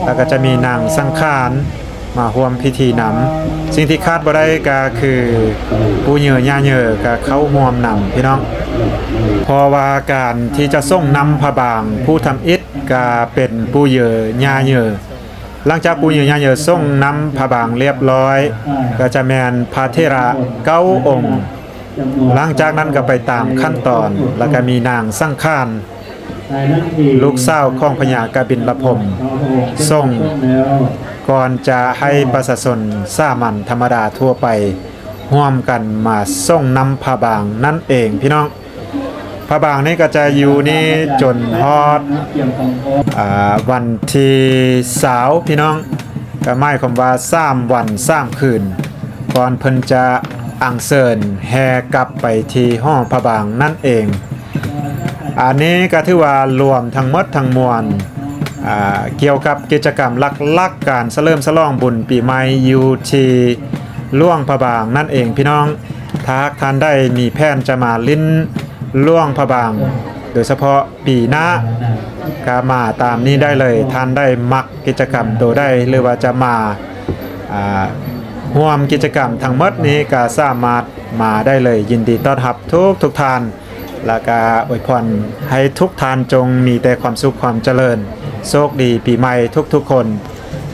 ແລ້ວກໍຈະມີນາງສັງຂານ ມາຮ່ວມພິທີນຳ. ສິ່ງທີ່ຂາດບໍ່ໄດ້ກໍຄືປູ່ເຍີຍ່າເຍີກໍເຂົ້າຮ່ວມນຳພີ່ນ້ອງ, ເພາະວ່າການທີ່ຈະສົ່ງນຳພະບາງຜູ້ທຳອິດກໍເປັນປູ່ເຍີຍ່າເຍີ. ຫຼັງຈາກປູ່ເຍີຍ່າເຍີສົ່ງນຳພະບາງລຽບລ້ອຍ ກໍຈະແມ່ນພະເຖລະເກົ້າອົງ. ຫຼັງຈາກນັ້ນກໍໄປຕາມຂັ້ນຕອນ, ແລ້ວກໍມີນາງສັງຂານ ລູກສາວຂອງພະຍາກະບິນລະພົມ ສົ່ງ ກ່ອນຈະໃຫ້ປະຊາຊົນສາມັນທຳມະດາທົ່ວໄປຮ່ວມກັນມາສົ່ງນຳພະບາງນັ້ນເອງພີ່ນ້ອງ. ພະບາງນີ້ກໍຈະຢູ່ນີ້ຈົນຮອດ ອ່າ ວັນທີຊາວພີ່ນ້ອງ, ກໍໝາຍຄວາມວ່າສາມວັນສາມຄືນ ກ່ອນເພິ່ນຈະອັນເຊີນແຫ່ກັບໄປທີ່ຫໍພະບາງນັ້ນເອງ. ອັນນີ້ກໍຖືວ່າລວມທັງໝົດທັງມວນ ອ່າ ກ່ຽວກັບກິດຈະກຳຫຼັກໆ ການສະເຫຼີມສະຫຼອງບຸນປີໃໝ່ຢູ່ທີ່ຫຼວງພະບາງນັ້ນເອງພີ່ນ້ອງ. ຖ້າຫາກທ່ານໃດມີແຜນຈະມາຫຼິ້ນຫຼວງພະບາງ ໂດຍສະເພາະປີໜ້າ ກໍມາຕາມນີ້ໄດ້ເລີຍ. ທ່ານໃດມັກກິດຈະກຳໂຕໃດ ຫຼືວ່າຈະມາ ອ່າ ຮ່ວມກິດຈະກຳທັງໝົດນີ້ ກໍສາມາດມາໄດ້ເລີຍ. ຍິນດີຕ້ອນຮັບທຸກໆທ່ານ. ແລ້ວກະອວຍພອນໃຫ້ທຸກທ່ານຈົ່ງມີແຕ່ຄວາມສຸກຄວາມຈະເລີນ, ໂຊກດີປີໃໝ່ທຸກໆຄົນ.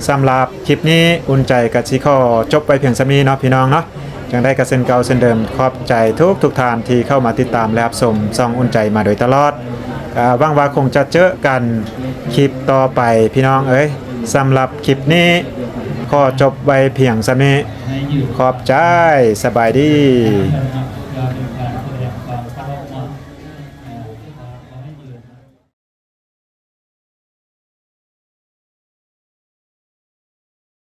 ສຳລັບຄລິບນີ້ ອຸ່ນໃຈກະຊິຂໍຈົບໄວ້ພຽງສ່ຳນີ້ເນາະພີ່ນ້ອງເນາະ. ຈັ່ງໃດກະເຊັ່ນເກົ່າເຊັ່ນເດີມ, ຂອບໃຈທຸກໆທ່ານທີ່ເຂົ້າມາຕິດຕາມ ແລະ ຮັບຊົມຊ່ອງອຸ່ນໃຈມາໂດຍຕະຫຼອດ. ກະຫວັງວ່າຄົງຈະເຈີກັນຄລິບຕໍ່ໄປພີ່ນ້ອງເອີຍ. ສຳລັບຄລິບນີ້ ຂໍຈົບໄວ້ພຽງສ່ຳນີ້. ຂອບໃຈ, ສະບາຍດີ.